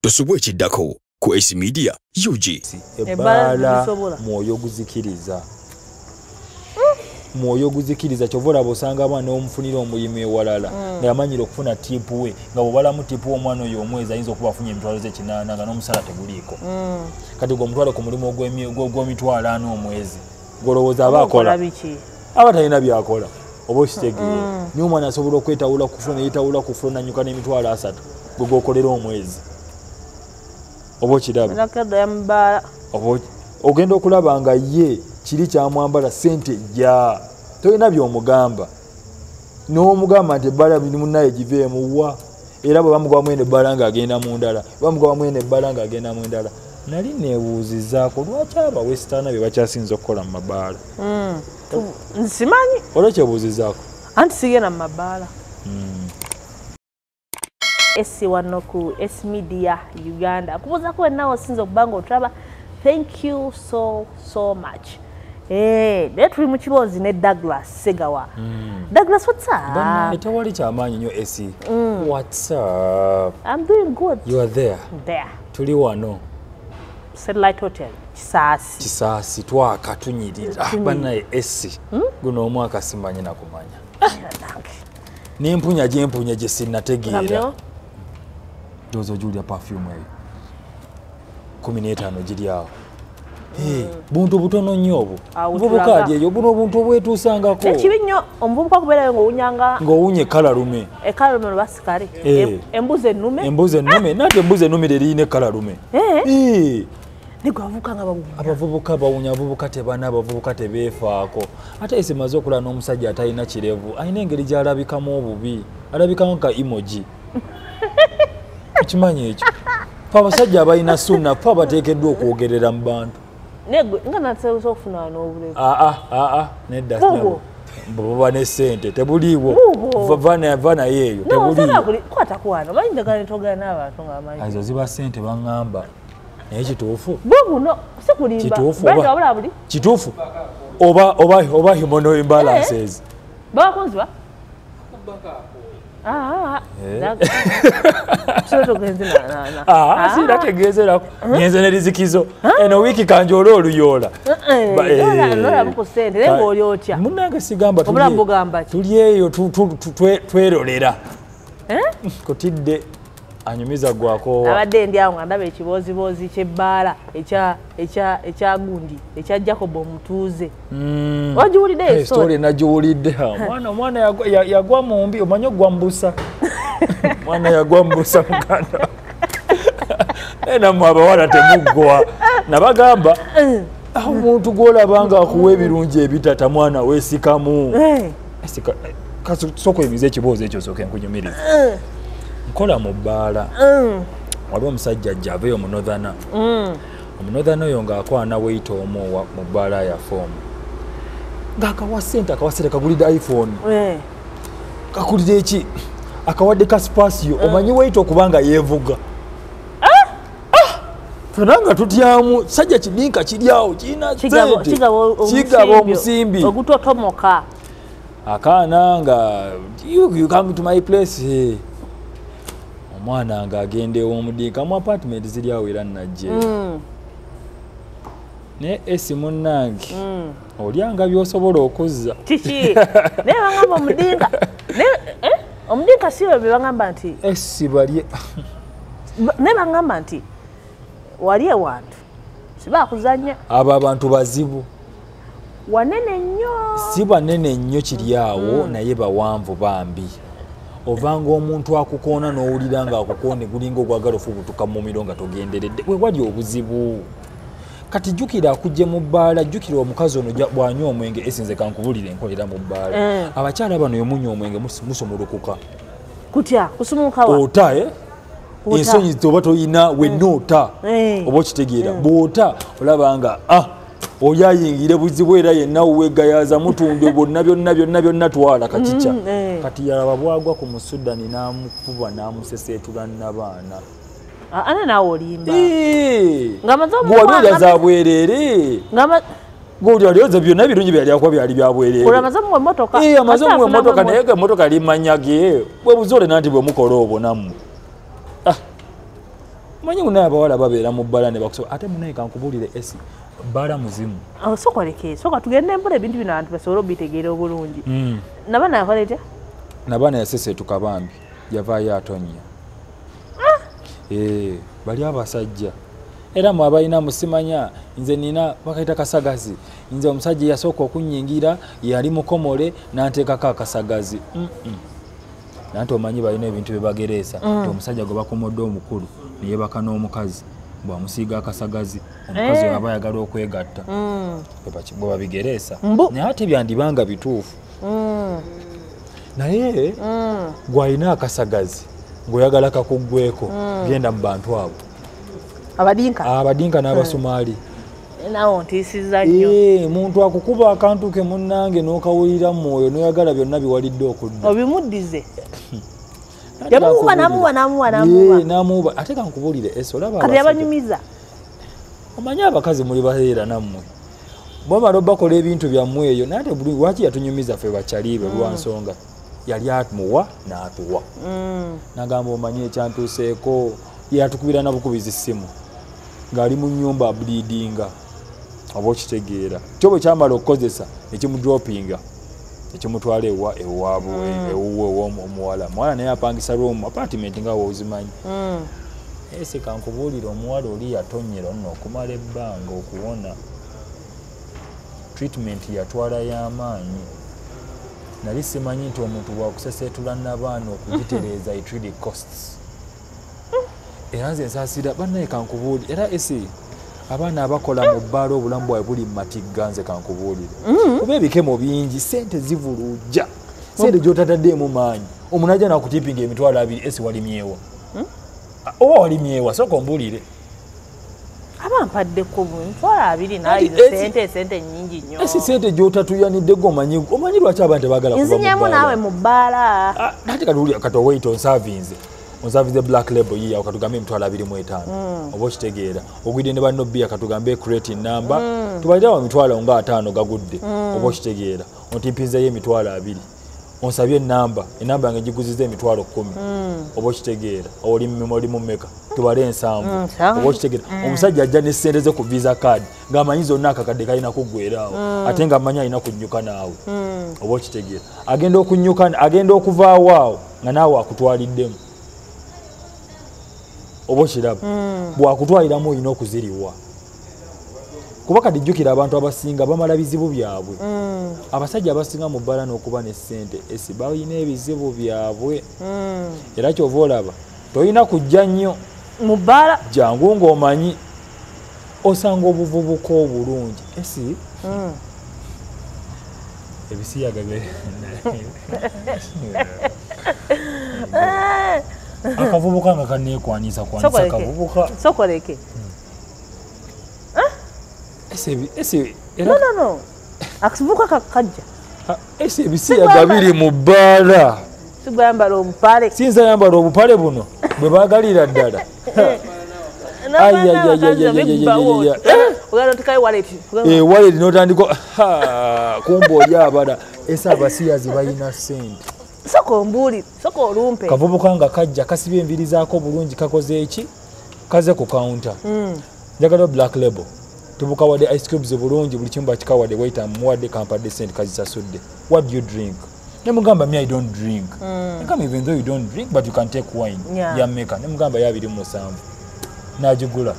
Tosubwa ekiddako ku S Media UG. Ebbaala mwoyo guzikiriza. Mwoyo guzikiriza kyova olaba osanga abaana omufunira omulimu ewalala ng'amanyira okufuna tipu we nga bw'obalamu tipu omwana oyo omwezi ayinza okuba afunye emitwalo z'ekinaana nga n'omusala teguliiko. Kati gwe omutwale ku mulimu ogw'emitwalo ana omwezi gw'olowooza aba akola aba talina by'akola oba okitegeera. Naye omwana asobola okwetawula kufuna yetawula kufuna nanyuka n'emitwalo 3 gwe gw'okolera omwezi oba okiraba. Ogenda okulaba nga ye kiri kyamwambala sente ja tolina by'omugamba n'omugamba nti ebbala munnaye giveemu wa era bwe bamugobamu eno ebbala ng'agenda mu ndala, bamugobamu eno ebbala ng'agenda mu ndala. Nali neebuuzizaako lwaki abawesitaana be bakyasinza okukola mu mabaala. Nsimanyi olwekyebuuzizaako anti sigenda mu mabaala. Esi wano ku S Media Uganda kubuuzaako wenna osinza okuba ng'otulaba. Thank you so so much. Naye tuli mu kiboozi ne Douglas Segawa. Douglas, what's up? Tewali kyamaanyi nnyo Esi. What's up? I'm doing good. You are there. There. Tuli wano. Satellite Hotel, Kisaasi. Kisaasi twaka tunyirira. Bannaye Esi. Guno omwaka simanyi na kumanya. N'empunya gy'empunya gye sinnategeera. Ndowooza ogiwulira perfume eyo. 15 giri awo. Buntu butono nnyo obwo. Obuvubuka ali eyo buno obuntu obwetuusangako. Ekibi nnyo omuvubuka okubeerayo ng'owunyanga ng'owunya ekkalalume. Ekkalalume lwa sikale. Embuzi ennume. Embuzi ennume nate embuzi ennume teriyina ekkalalume. Naye abavubuka nga bawunya. Abavubuka bawunya, abavubuka tebana, abavubuka tebeefaako. Ate ese maze okulaba n'omusajja atalina kirevu alina engeri gy'alabikamu obubi. Alabikamu ka emoji. Okimanyi ekyo? Ffe abasajja abalina sunna ffe abateekeddwa okwogerera mu bantu. Nga nateebuza okufuna n'obulevu. Nedda buba ne ssente tebuliiwo. Va naye eyo tebuliiwo. Kwatako wano omanyi njagala ne twogera n'abantu nga bamanyi. Ezo ziba ssente baŋŋamba naye kituufu. Bubuno si kulimba. Kituufu oba hormonal imbalances. Babakunziba? Sirategeezerako ngenze ne rizikizo eno wiiki kanjoole oluyoola. Munnange sigamba tuli eyo twerolera kutidde anyumiza gwako. Abadde ndi awo nga ndaba ekibooziboozi ky'ebbaala ekya gundi ekya Jacob Omutuuze. Ogiwulidde eyo story? Nagiwulidde. Omwana yagwa mu mbi, omanyi ogwa mu busa. Mwana yagwa mu busa muganda. Naye nammwe abawala temuggwa. Nabagamba omuntu gw'olaba ng'akuwa ebirungi ebitata mwana weesikamu. Sooka oyimize ekiboozi ekyo sooke nkunyumirize. Nkola mu bbaala. Waliwo omusajja ajja aveeyo omunothana. Omunothana oyo ng'akwana weyita omu mu bbaala yaffe omwo. Ng'akawa ssente, akawa ssente kagulidde iPhone. Kakulidde eki? Akawadde ka Spacio. Omanyi weyita okuba nga yeevuga. Ffenna nga tutyamu, sajja kidinka kiri awo kirina ssente. Kigaba omusimbi. Ogutotomoka. Akaana nga you come to my place. Omwana ng'agenda ew'omudiika mu apartment ziri awo era najje. Naye Esi munnange olyanga by'osobola okuzza. Kiki? Naye bangamba omudiika. Omudiika si bwe bangamba nti Esi balye. Naye bangamba nti wali ewantu si baakuzannya. Abo abantu bazibu. Wanene nnyo. Si banene nnyo kiri awo naye bawanvu bambi. Ovanga omuntu akukoona n'owulira ng'akukoone gulinga ogwagala ofubutuka mu mumiro nga togenderedde. We wali obuzibu. Kati jjukira akujje mu bbaala, jjukira omukazi ono bw'anywa omwenge. Esi nze kankubulire nkolera mu bbaala. Abakyala bano yomunywa omwenge musumulukuka. Kutya? Kusumuluka wa? Ota ensonyi oba toyina wenna ota. Oba okitegeera. Bw'ota olaba nga oli ayingire buzibu era yenna weegayaza mutunde bonna byonna byonna byonna twala kakica. Kati yalaba bwagwa ku Musudani n'amukuba n'amuseseetula n'abaana. Ana naawe olimba. Gwali olyaza bwereere. Gwali olyoza byonna ebirungi byali akuwa byali bya bwereere. Amaze omuwa emmotoka. Amaze omuwa emmotoka naye emmotoka limanya ge. Bwe buzoole nanti bwe mukola obwo nammwe. Omanyi munaye abawala babeera mu bbala ne bakusoba ate munaye kankubulire esi bbala muzimu. Sokoleke soka tugende mpola ebintu bino abantu basobole obitegeera obulungi. Nabaana yakola etya? Nabaana yaseseetuka bambi yavaayo atonnya. Bali abasajja era mwe abalina musimanya nze nina bakayita kasagazi nze omusajja yasooka okunnyingira yali mukomole n'anteekako akasagazi. Nanti omanyi balina ebintu bye bagereesa nti omusajja gwe bakomodde omukulu neyebaka n'omukazi bw'amusiiga akasagazi omukazi aba ayagala okwegatta bwe babigereesa naye ate byandibanga bituufu. Naye gw'alina akasagazi ng'oyagala kakuggweko genda mu bantu abo abadinka n'abasumaali. Nawo ntiisizza nnyo. Muntu akukuba akantu ke munnange n'okawulira mwoyo n'oyagala byonna biwalidde okudda obimuddize. Yamuwa namuwa namuwa namuwa namuwa ate kankubuulire esi olaba kati yabanyumiza. Omanyi abakazi muli baheera nammwe bwamala obakola ebintu byammwe eyo naye ate lwaki yatunyumiza ffe bakyalibe lwa nsonga yali atumuwa n'atuwa. Nagamba omanyi ekyantuuseeko yatukubira na bukubizi ssimu ng'ali mu nnyumba ableedinga oba okitegeera kyo bwe kyamala okukozesa ekimudropinga ekimutwala ewaabwe ewuwe omuwala. Omuwala naye apangisa room apartment nga wozimanyi. Ese kankubuulire omuwala oli yatonnyera nno okumala ebbanga okuwona treatment yatwala y'amaanyi. Nali simanyi nti omuntu bw'akuseseetula n'abaana okugitereeza it really costs. Era nze nsaasira bannaye kankubuulire era esi abaana abakola mu bbaala obulamu bwabwe buli mu matigga nze kankubuulire. Kuba ebikemo bingi ssente zivulujja ssente gy'otataddeemu maanyi omuntu ajja n'akutipinga 20,000 esi walimyewa oba walimyewa sooka ombuulire. Aba mpaddeko 20,000 naye sente nnyingi nnyo. Esi sente gy'otatuyanidde gwe omanyi lwaki abantu tebaagala kuba mu bbaala. Nzinyemu naawe mu bbaala. Ate kati owait onsavinze. Onsavinze black label yiya okatugambe 25,000 oba okitegeera ogwidde ne banno bbiya katugambe crate namba tubalirawo 50,000 gagudde oba okitegeera ontimpinzeyo 20,000 onsabye enamba yange ngiguziza 10,000 oba okitegeera oli mu mmeka tubale 7 oba okitegeera omusajja ajja ne ssente ze ku visa card ng'amanyi zonna akakadde kalina kuggweraawo ate ng'amanyi alina kunnyuka naawe oba okitegeera agenda okunyuka agenda okuvaawo awo nga naawe akutwaliddemu oba okiraba bw'akutwaliramu olina okuziriwa kuba kati jjukira abantu abasinga bamala bizibu byabwe. Abasajja abasinga mu bbala n'okuba ne ssente esi balina ebizibu byabwe. Era kyova olaba tolina kujja nnyo mu bbala jangu ng'omanyi osanga obuvubuka obulungi esi ebisiyaga akavubuka nga kaneekwanisa kwanisa kavubuka sokoleke. Esi no akavubuka kakajja esi ebisiyaga biri mu bbaala sigwambala obupale sinza yambala obupale buno bwe baagalira ddala. Wallet n'otandika kumba oli abala esi abasiyazi balina ssente. Soko ombuulire soko olumpe. Kavubuka nga kajja kasibye enviiri zaako bulungi kakoze eki kaze ku counter. Njagala black label tubukawadde ice cubes bulungi buli kimu bakikawadde waiter muwadde kampadde sente kazisasudde. What do you drink? Nemugamba me I don't drink. Nemugamba even though you don't drink but you can take wine. Yameka nemugamba ya 27 n'agigula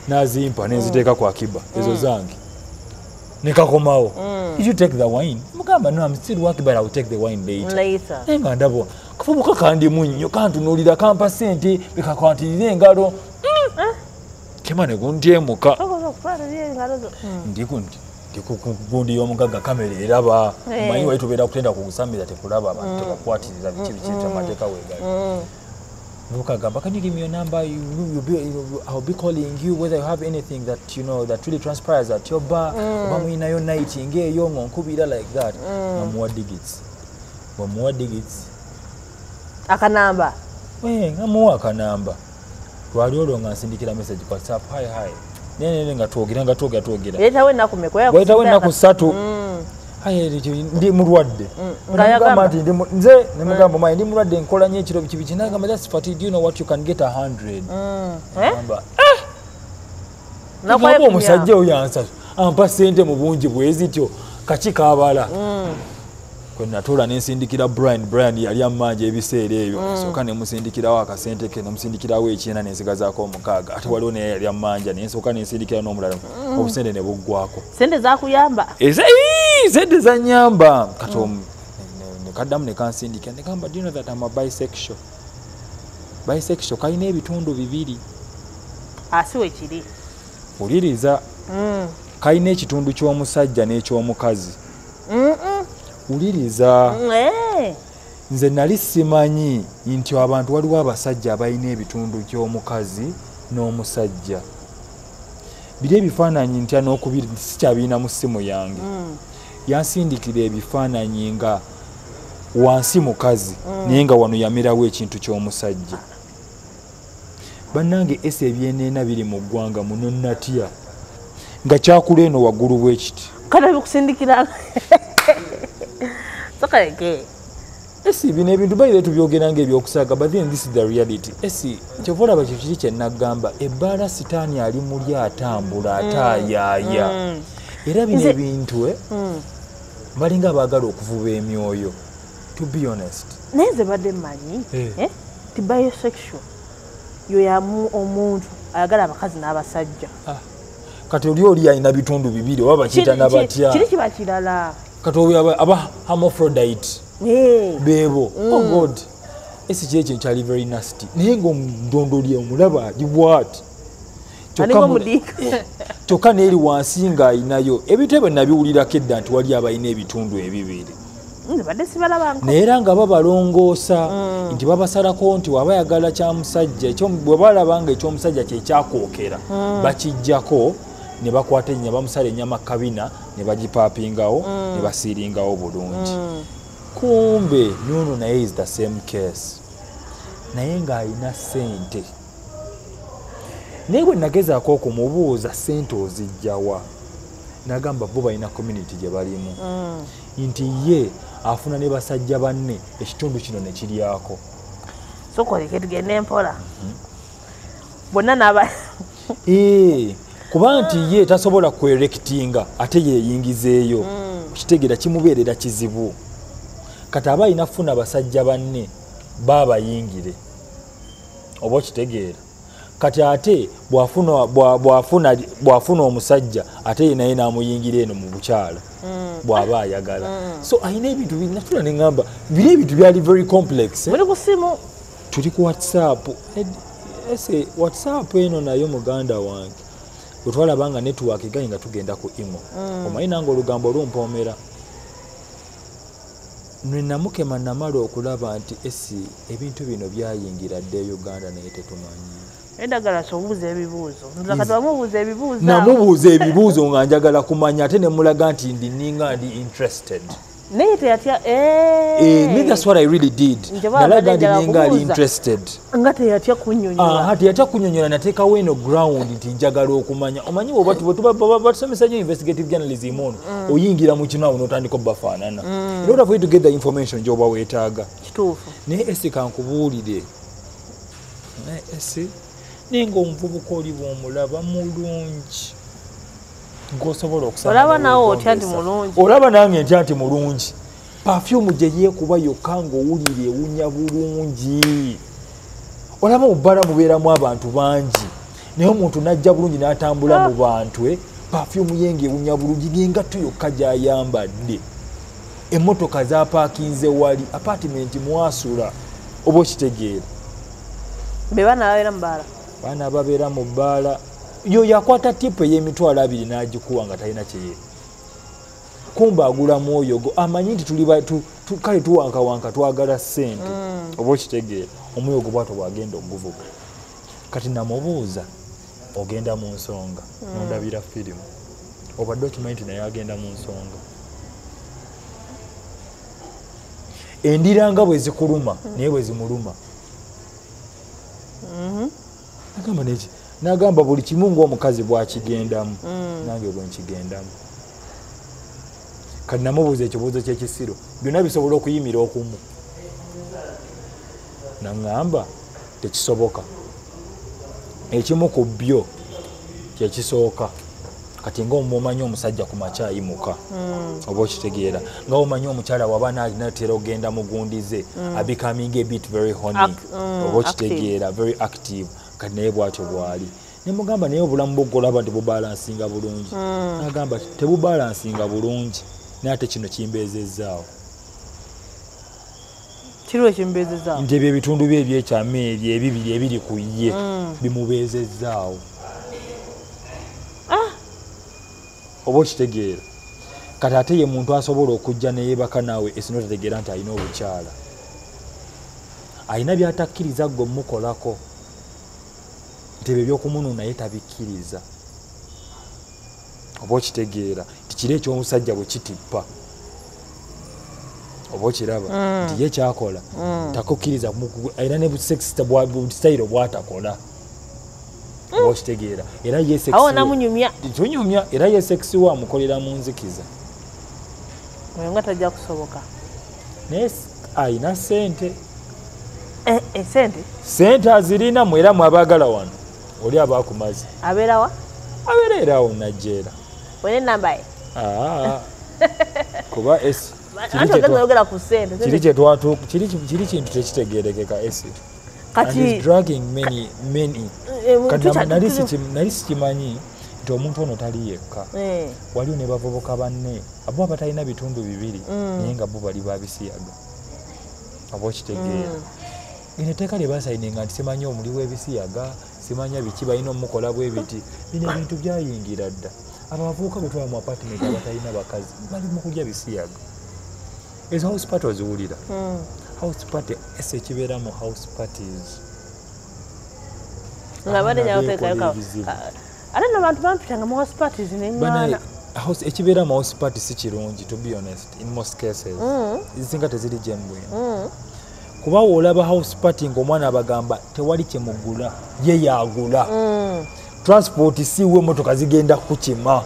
n'azimpa nenziteeka ku akiba ezo zange nekakomawo. Did you take the wine? Mugamba no, I'm still working but I will take the wine later. Naye nga ndaba kafubuka kandimu nnyo kantunuulira kampa ssente bekakwantirira engalo kema ne guntyemuka ndi ku gundi y'omugagga kamera eraba manyi wali tubeera kutenda kugusamira tekulaba abantu tebakwatirira biki biki amateeka weegali. Mugamba, can you give me your number? I'll be calling you whether you have anything that you know that really transpires at your bar. Oba mulinayo night ng'eyo ng'onkubira like that. Namuwa digits. Bwamuwa digits. Akanamba. Ngamuwa akanamba. Lwali olwo nga nsindikira message ku WhatsApp, hi hi. Nene nga twogera. Leetawo ennaku mmeka? Wayitawo ennaku 3. Aye ndi mulwadde. Nagamba nti nze nemugamba mayi ndi mulwadde nkola nnyo ekiro biki biki. Nagamba that's fatigue, do you know what, you can get 100. Nagamba Nakwaya omusajja oyo ansa ampa sente mu bungi bwe zityo kaki kabala. Kwe natuula nensindikira Brian yali ammanja ebiseera ebyo. Sooka ne musindikirawo akasente ke, nemusindikirawo ekyenda nensigazaako 6. Ate waliwo naye yali ammanja nensooka nensindikira n'omulala obusente ne buggwako. Sente zakuyamba? Sente zannyamba. Kati ne kaddamu ne kansindikira ne gamba, do you know that I'm a bisexual? Bisexual kalina ebitundu bibiri. Asiwe kiri. Wuliriza. Kalina ekitundu ky'omusajja n'ekyomukazi. Wuliriza. Nze nali simanyi nti abantu waliwo abasajja abalina ebitundu ky'omukazi n'omusajja. Biri ebifaananyi ntya n'okubiri sikyabirina mu ssimu yange. Yansindikira ebifaananyi nga wansi mukazi naye nga wano yamerawo ekintu ky'omusajja. Bannange ese ebyeneena biri mu ggwanga muno natya nga kyakula eno waggulu bw'ekiti. Kale bikusindikira. Sokaleke. Esi bino ebintu bayire tubyogera ng'ebyokusaaga, but then this is the reality. Esi kyova olaba kye kiri kye naggamba, ebbaala sitaani ali muli atambula ataayaaya. Era bino ebintu balinga abaagala okuvuba emyoyo, to be honest. Naye nze badde mmanyi ti bisexual yo yamu omuntu ayagala abakazi n'abasajja. Kati oli alina bitundu bibiri oba bakiyita nabatya. Kiri kiba kirala. Kati oyo aba hermaphrodite. Bebo. Oh God. Esi kye ekintu kyali very nasty. Naye ng'omudondoli omulaba ali bw'ati. Kyokka n'eri wansi ng'ayinayo. Ebintu ebyo nabiwulirako edda nti wali abalina ebitundu ebibiri. Naye era nga babalongoosa nti babasalako nti waba ayagala kya musajja, bwe balaba nga ekyomusajja kye kyakwokera bakijjako ne bakwata ennyama, bamusala ennyama kabina ne bagipaapingawo ne basiiringawo bulungi. Kumbe n'ono naye is the same case, naye ng'alina ssente. Naye bwe nagezaako okumubuuza ssente ozijjawa, nagamba bo balina community gye balimu nti ye afuna ne basajja banne ekitundu kino ne kiryako. Sokoleke tugende mpola. Bonna n'aba kuba nti ye tasobola kwerekitinga ate yeeyingizeeyo. Okitegeera kimubeerera kizibu. Kati aba alina kufuna basajja banne baabayingire, oba okitegeera. Kati ate bw'afuna omusajja ate ye naye n'amuyingira eno mu bukyala bw'aba ayagala. So alina ebintu natula ne ŋŋamba biri ebintu byali very complex. Muli ku ssimu? Tuli ku WhatsApp. Ese WhatsApp eno nayo muganda wange bwe twalaba nga network egaanye nga tugenda ku imo. Omanyi nange olugambo lumpoomera. Nwe namukema namala okulaba nti esi ebintu bino byayingira dda e Uganda naye tetumanyi. Endagala sobuuza ebibuuzo. Nze kati wamubuuza ebibuuzo. Namubuuza ebibuuzo nga njagala kumanya ate ne mulaga nti ndi ninga ndi interested. Naye teyatya me that's what I really did. Nalaga ndi ninga ali interested. Nga teyatya kunnyonnyola. Teyatya kunnyonnyola, nateekawo eno ground nti njagala okumanya. Omanyi bwe batusomesa nnyo investigative journalism ono, oyingira mu kino awo n'otandika obbafaanana. In order for you to get the information gy'oba weetaaga. Kituufu. Naye esi kankubuulire. Naye esi naye ng'omuvubuka oli bw'omulaba mulungi. Gw'osobola okusanga. Olaba naawe otya nti mulungi. Olaba nange ntya nti mulungi. Perfume gye yeekuba yokka ng'owulira ewunya bulungi. Olaba mu bbala mubeeramu abantu bangi. Naye omuntu n'ajja bulungi n'atambula mu bantu, perfume ye ng'ewunya bulungi ng'engatto yokka gy'ayambadde. Emmotoka zaapaakinze wali, apartment mwasula, oba okitegeera. Be baana ababeera mu bbaala. Baana ababeera mu bbaala. Yo yakwata tipu ey'emitwalo 20 n'agikuwa nga talina kyeye. Kumbe agula mwoyo gwo, amanyi nti tuli kale tuwankawanka twagala ssente. Oba okitegeera, omwoyo gwo bw'atyo bw'agenda okuguvuga. Kati namubuuza, ogenda mu nsonga, n'ondabira firimu. Obadde okimanyi nti naye agenda mu nsonga. Endira nga bwe zikuluma, naye bwe zimuluma. Nagamba neki? Nagamba buli kimu ng'omukazi bw'akigendamu, nange bwe nkigendamu. Kati namubuuza ekibuuzo ky'ekisiru, byonna bisobola okuyimira okumu? Naŋŋamba tekisoboka. Ekimu ku byo kyekisooka. Kati ng'omumanyi omusajja ku makya ayimuka, oba okitegeera, nga omanyi omukyala waba natera ogenda mugundize, becoming a bit very horny, oba okitegeera, very active. Kati naye bwatyo bwali. Nemugamba naye obulamu bwogolaba nti bubalansinga bulungi. Nagamba tebubalansinga bulungi, naye ate kino kimbeezezzaawo. Kiriwo ekimbeezezzaawo? Nti ebyo ebitundu bye ebyekyama ebyo ebibiri ebiri ku ye bimubeezezzaawo. Oba okitegeera. Kati ate ye muntu asobola okujja neyeebaka naawe esino tategeera nti alina obukyala, alina byatakkiriza gwe mukolako, nti ebyo ebyokumununa ye tabikkiriza. Oba okitegeera nti kiri ekyomusajja bwe kitippa, oba okiraba nti ye kyakola takukkiriza, era ne sex style bwatakola. Oba okitegeera, era ye sex tunyumya, era ye sex we amukolera mu nzikiza. Oyo nga tajja kusoboka. Naye alina ssente. Sente? Sente azirina, mwera mwabagala wano. Oli aba akumaze. Abeera wa? Abeera era awo Najjeera. Olina ennamba ye? Kuba esi. Kiri kintu tekitegeerekeka esi. And he's dragging many, many. Kati nali sikimanyi nti omuntu ono tali yekka. Waliwo ne bavubuka banne abo abatalina bitundu bibiri, naye nga bo bali babisiyaga. Oba okitegeera. Lino etteeka lye basayininga nti simanyi omuli w'ebisiyaga, simanya biki balina omukola bwe biti. Bino ebintu byayingira dda. Abavubuka bwe twaba mu apartment abatalina bakazi bali mu kulya bisiyaga. Ezo house party oziwulira. House party ese ekibeera mu house parties. Nga ate n'abantu bampitanga mu house parties neŋŋaana. Ekibeera mu house party si kirungi, to be honest, in most cases. Ezisinga teziri gyembwino. Kuba olaba house party ng'omwana abagamba tewali kyemugula, ye yagula. Transport siwe, emmotoka zigenda kukima.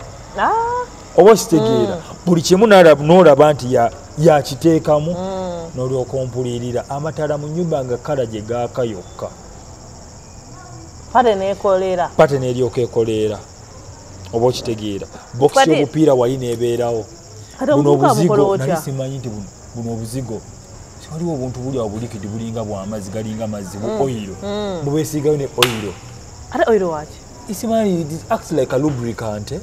Oba okitegeera, buli kimu n'olaba nti yakiteekamu, n'olyoka ompulirira. Amataala mu nnyumba nga kala gye gaaka yokka. Pate n'ekoleera. Pate n'eryoka ekoleera. Oba okitegeera. Bokisi y'obupiira wali n'ebeerawo. Buno obuzigo, nali simanyi nti buno obuzigo. Waliwo obuntu buli awo bulikidi bulinga bw'amazzi, galinga mazzi, bu oyiro. Mubeesigayo ne oyiro. Ate oyiro waki? Isimanyi, it acts like a lubricant.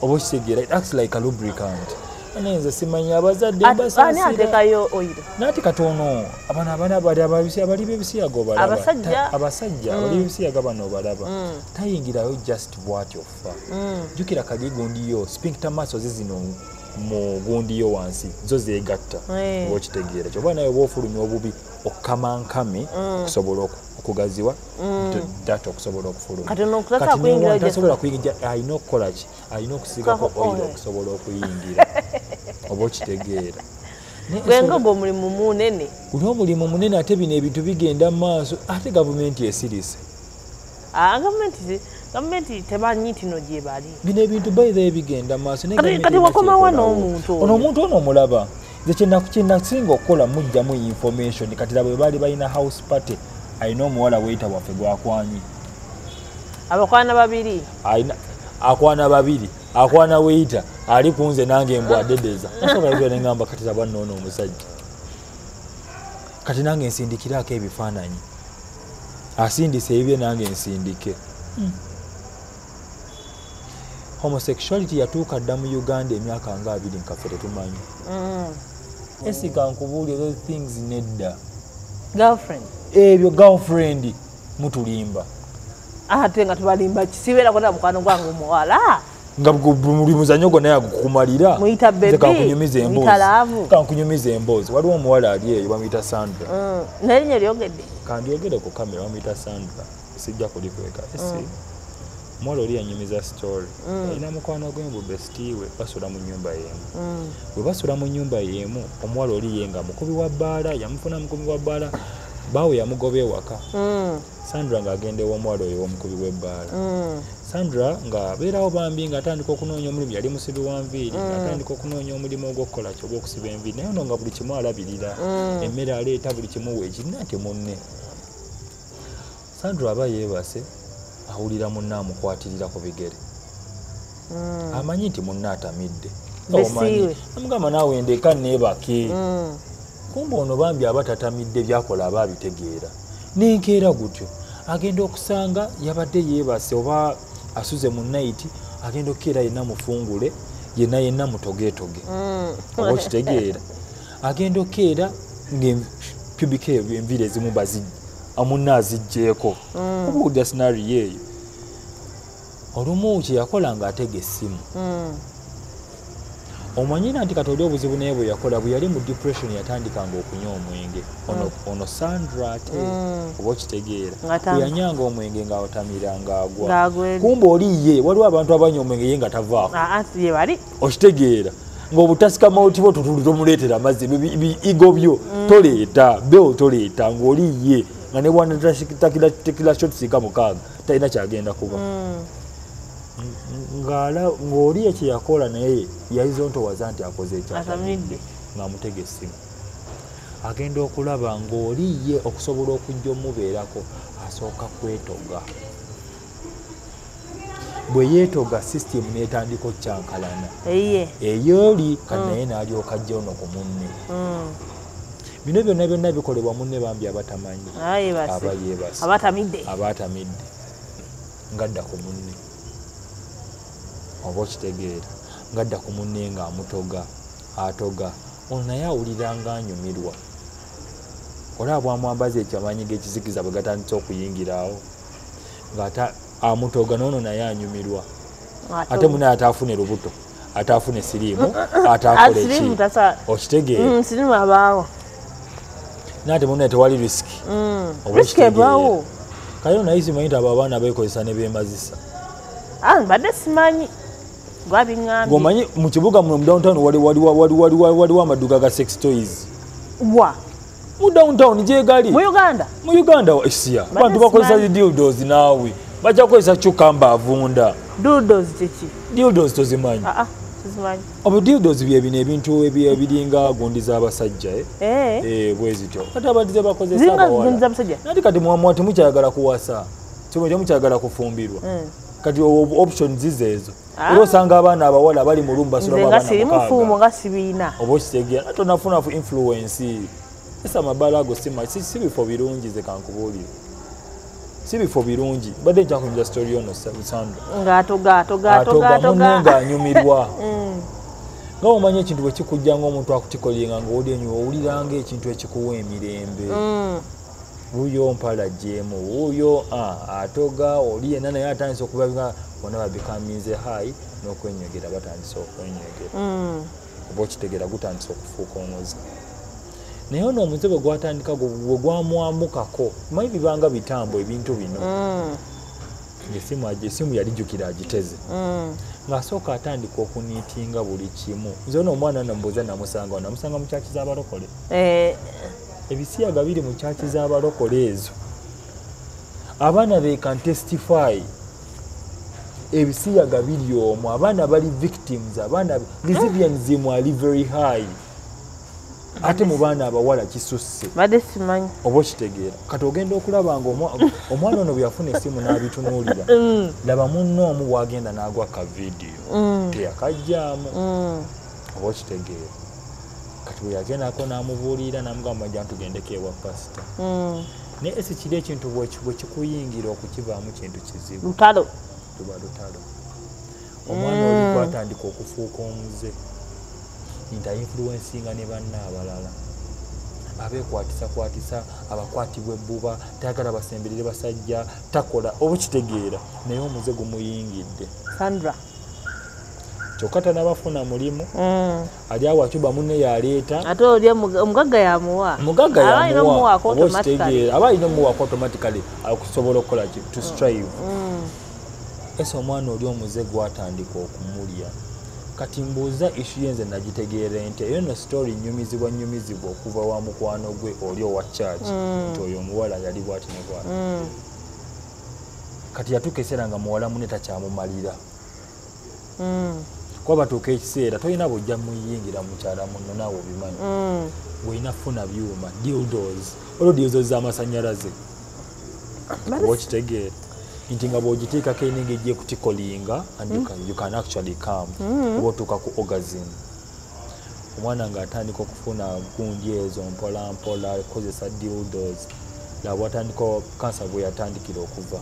Oba okitegeera, it acts like a lubricant. Nze simanyi abazadde mbasaasira. Ani ateekayo oyiro? Naati katono, abana abali b'ebisiyaga obalaba. Abasajja abali b'ebisiyaga bano obalaba. Tayingirayo just bw'atyo fa. Jjukira kali gundiyo, sphincter muscles zino mu gundiyo wansi, zo zeegatta. Oba okitegeera. Ky'oba naye oba ofulumya obubi okukamankame okusobola okugaziwa, data okusobola okufuluma. Kati tasobola kuyingira, alina okukola ki? Alina okusiigako oyiro okusobola okuyingira. Oba okitegeera. Gwe nga omulimu munene. Guli omulimu munene, ate bino ebintu bigenda mu maaso, ate gavumenti esirise. Gavumenti temanyi nti no gye bali. Bino ebintu by the bigenda mu maaso. Kati wakomawo n'omuntu ono. Omuntu ono omulaba. Nze kyenasinga okukola mujjamu information. Kati laba bwe baali balina house party, alina omuwala weyita waffe gwakwanye. Abakwana babiri. Akwana babiri, akwana weyita, ali ku nze nange mbwadedeza. Nasooka yogera ne ŋŋamba kati laba nno ono omusajja. Kati nange nsindikiraako ebifaananyi. Asindise ebibye nange nsindike. Homosexuality yatuuka dda mu Uganda emyaka nga 20 nkaffe tetumanyi. Esika nkubuulire those things nedda. Girlfriend. Ebyo girlfriend mutulimba. Ate nga tubalimba kisibeera kona mukwano gwange omuwala. Nga buli muzannyo gwo naye agukumalira. Muyita baby. Kankunyumiza emboozi. Muyita love. Kankunyumiza emboozi. Waliwo omuwala ali eyo bamuyita Sandra. Naye erinnya lyogedde. Kandyogere ku kamera bamuyita Sandra. Sijja kulikweka. Esi. Omuwala oli yanyumiza story. Alina mukwano gwe mbu bestie we basula mu nnyumba y'emu. Bwe basula mu nnyumba y'emu, omuwala oli ye nga mukubi wa bbaala, yamufuna mukubi wa bbaala. Bawe yamugoba ewaka. Sandra ng'agenda ew'omuwala oyo ow'omukubi w'ebbaala. Sandra ng'abeerawo bambi ng'atandika okunoonya omulimu, yali musibi wa nviiri, ng'atandika okunoonya omulimu ogw'okukola ki, ogw'okusiba enviiri, naye ono nga buli kimu alabirira, emmere aleeta buli kimu weekirina nti munne. Sandra aba yeebase, awulira munne amukwatirira ku bigere. Amanyi nti munne atamidde. Omanyi, amugamba naawe ndeka neebake. Kumbe ono bambi aba tatamidde by'akola aba abitegeera. N'enkeera gutyo agenda okusanga yabadde yeebase oba asuze mu night, agenda okukeera yenna mufungule, yenna yenna mutogeetoge. Oba okitegeera. Agenda okukeera ng'pubic hair enviiri ezimu munne aziggyeeko. Oba owulira scenario eyo. Olumu kye yakola ng'atega essimu. Omanyira nti kati oli obuzibu naye bwe yakola, bwe yali mu depression yatandikanga okunywa omwenge. Ono Sandra ate oba okitegeera. Bwe yanywanga omwenge ng'atamira ng'agwa. Kumbe oli ye, waliwo abantu abanywa omwenge ye nga tavaako. Okitegeera. Ng'obutasika mawuti bwo tomuleetera amazzi, igo byo toleeta, beo toleeta, ng'oli ye nga ne bw'anatakira tekila shots nga 6 talina kyagenda kuba. Ng'oli ye kye yakola naye yalizontowaza nti akoze ekyatamidde, ng'amutega essimu. Agenda okulaba ng'oli ye okusobola okujja omubeerako asooka kwetoga. Bwe yeetoga system n'etandika okukyankalana. Ey'oli kati naye n'alyoka ajja ono ku munne. Bino byonna byonna bikolebwa munne bambi abatamanyi. Aba yeebase. Abatamidde. Ng'adda ku munne. Oba okitegeera. Ng'adda ku munne ng'amutoga, atoga. Ono naye awulira ng'anyumirwa. Olaba bw'amwambaza ekyo amaanyi g'ekizikiza bwe gatandise okuyingirawo. Ng'ate amutoga n'ono naye anyumirwa. Ate munne ate afune lubuto, ate afune siriimu, ate akole ki. Okitegeera. Siriimu abaawo. N'ate munne tewali risiki. Risiki ebaawo. Kale naye simanyi nti abo abaana beekozesa ne beemazisa. Mbadde simanyi. Gwabiŋŋambye. Ng'omanyi mu kibuga muno mu downtown waliwo amaduuka ga sex toys. Wa? Mu downtown gye gali. Mu Uganda? Mu Uganda esiya. Abantu bakozesa dildos naawe. Bajja kukozesa cucumber avunda. Dildos kiki? Dildos tozimanyi. Sizimanyi. Obo dildos bye bino ebintu ebiringa gundi z'abasajja bwe zityo. Kati abantu ze bakozesa abawala. Gundi z'abasajja. Nati kati mwamwa temukyayagala kuwasa. Temukyayagala kufumbirwa. Kati options zizeezo. Era osanga abaana abawala bali mu lumba basula abaana mukaaga. Nze nga siri mufumo nga sibiina. Oba okitegeera. Ate onafuna influence. Esa amabala ago si bifo birungi ze kankubuulire. Si bifo birungi. Badde nkyakunyumiza story ono Sandra. Ng'atoga munne ng'anyumirwa. Nga omanyi ekintu bwe kikujja ng'omuntu akutikolinga ng'oli enyo owuliranga ekintu ekikuwa emirembe. Wuuyo mpala gyemu, wuuyo atoga, oli yenna naye atandise okuba bonna babikaminze high n'okwenywegera batandise okwenywegera. Oba okitegeera gutandise okufuuka omuze. Naye ono omuze bwe gwatandika bwe gwamwamukako, manyi bibanga bitambo ebintu bino. Essimu yalijjukira agiteze. Ng'asooka atandika okuniitinga buli kimu. Nze ono omwana nambuuza namusanga, namusanga mu kyaki z'abalokole. Ebisiyaga biri mu kyaki z'abalokole ezo. Abaana they can testify. Ebisiyaga biri omwo, abaana bali victims, abaana lesbianism ali very high. Ate mu baana abawala kisusse. Badde simanyi. Oba okitegeera. Kati ogenda okulaba nga omwana ono bwe yafuna essimu n'abitunuulira. Laba munne omu bw'agenda n'agwa ka vidiyo. Teyakaggyaamu. Oba okitegeera. Kati bwe yagendako n'amubuulira n'amugamba jja tugendeko ewa pasita. Naye esi kiri ekintu bwe kikuyingira okukivaamu kintu kizibu. Lutalo. Luba lutalo. Omwana oli gwatandika okufuuka omuze. Nti influencinga ne banna abalala. Abeekwatisa abakwatibwa ebbuba, tayagala basemberere basajja, takola oba okitegeera. Naye omuze gumuyingidde. Sandra. Kyokka tannabafuna mulimu. Ali awo acuba munne yaleeta. Ate oli omugagga yamuwa. Mugagga yamuwa. Oba okitegeera. Aba alina omuwaako automatically okusobola okukola ki? To strive. Ese omwana oli omuze gwatandika okumulya. Kati mbuuza issue yenze nagitegeera nti eyo no story nyumizibwa okuva wa mukwano gwe oli owa church nti oyo omuwala yali bwati ne bwati. Kati yatuuka ekiseera nga muwala munne takyamumalira. Kuba batuuka ekiseera tolina bw'ojja muyingira mukyala munno naawe obimanyi. Bw'olina funa byuma dildos, olwo dildos z'amasannyalaze. Oba okitegeera nti nga bw'ogiteekako erina engeri gy'ekutikolinga and you can actually come oba otuuka ku orgasm. Omwana ng'atandika okufuna gundi ezo mpola mpola kozesa dildos, laba bw'atandika kansa bwe yatandikira okuva.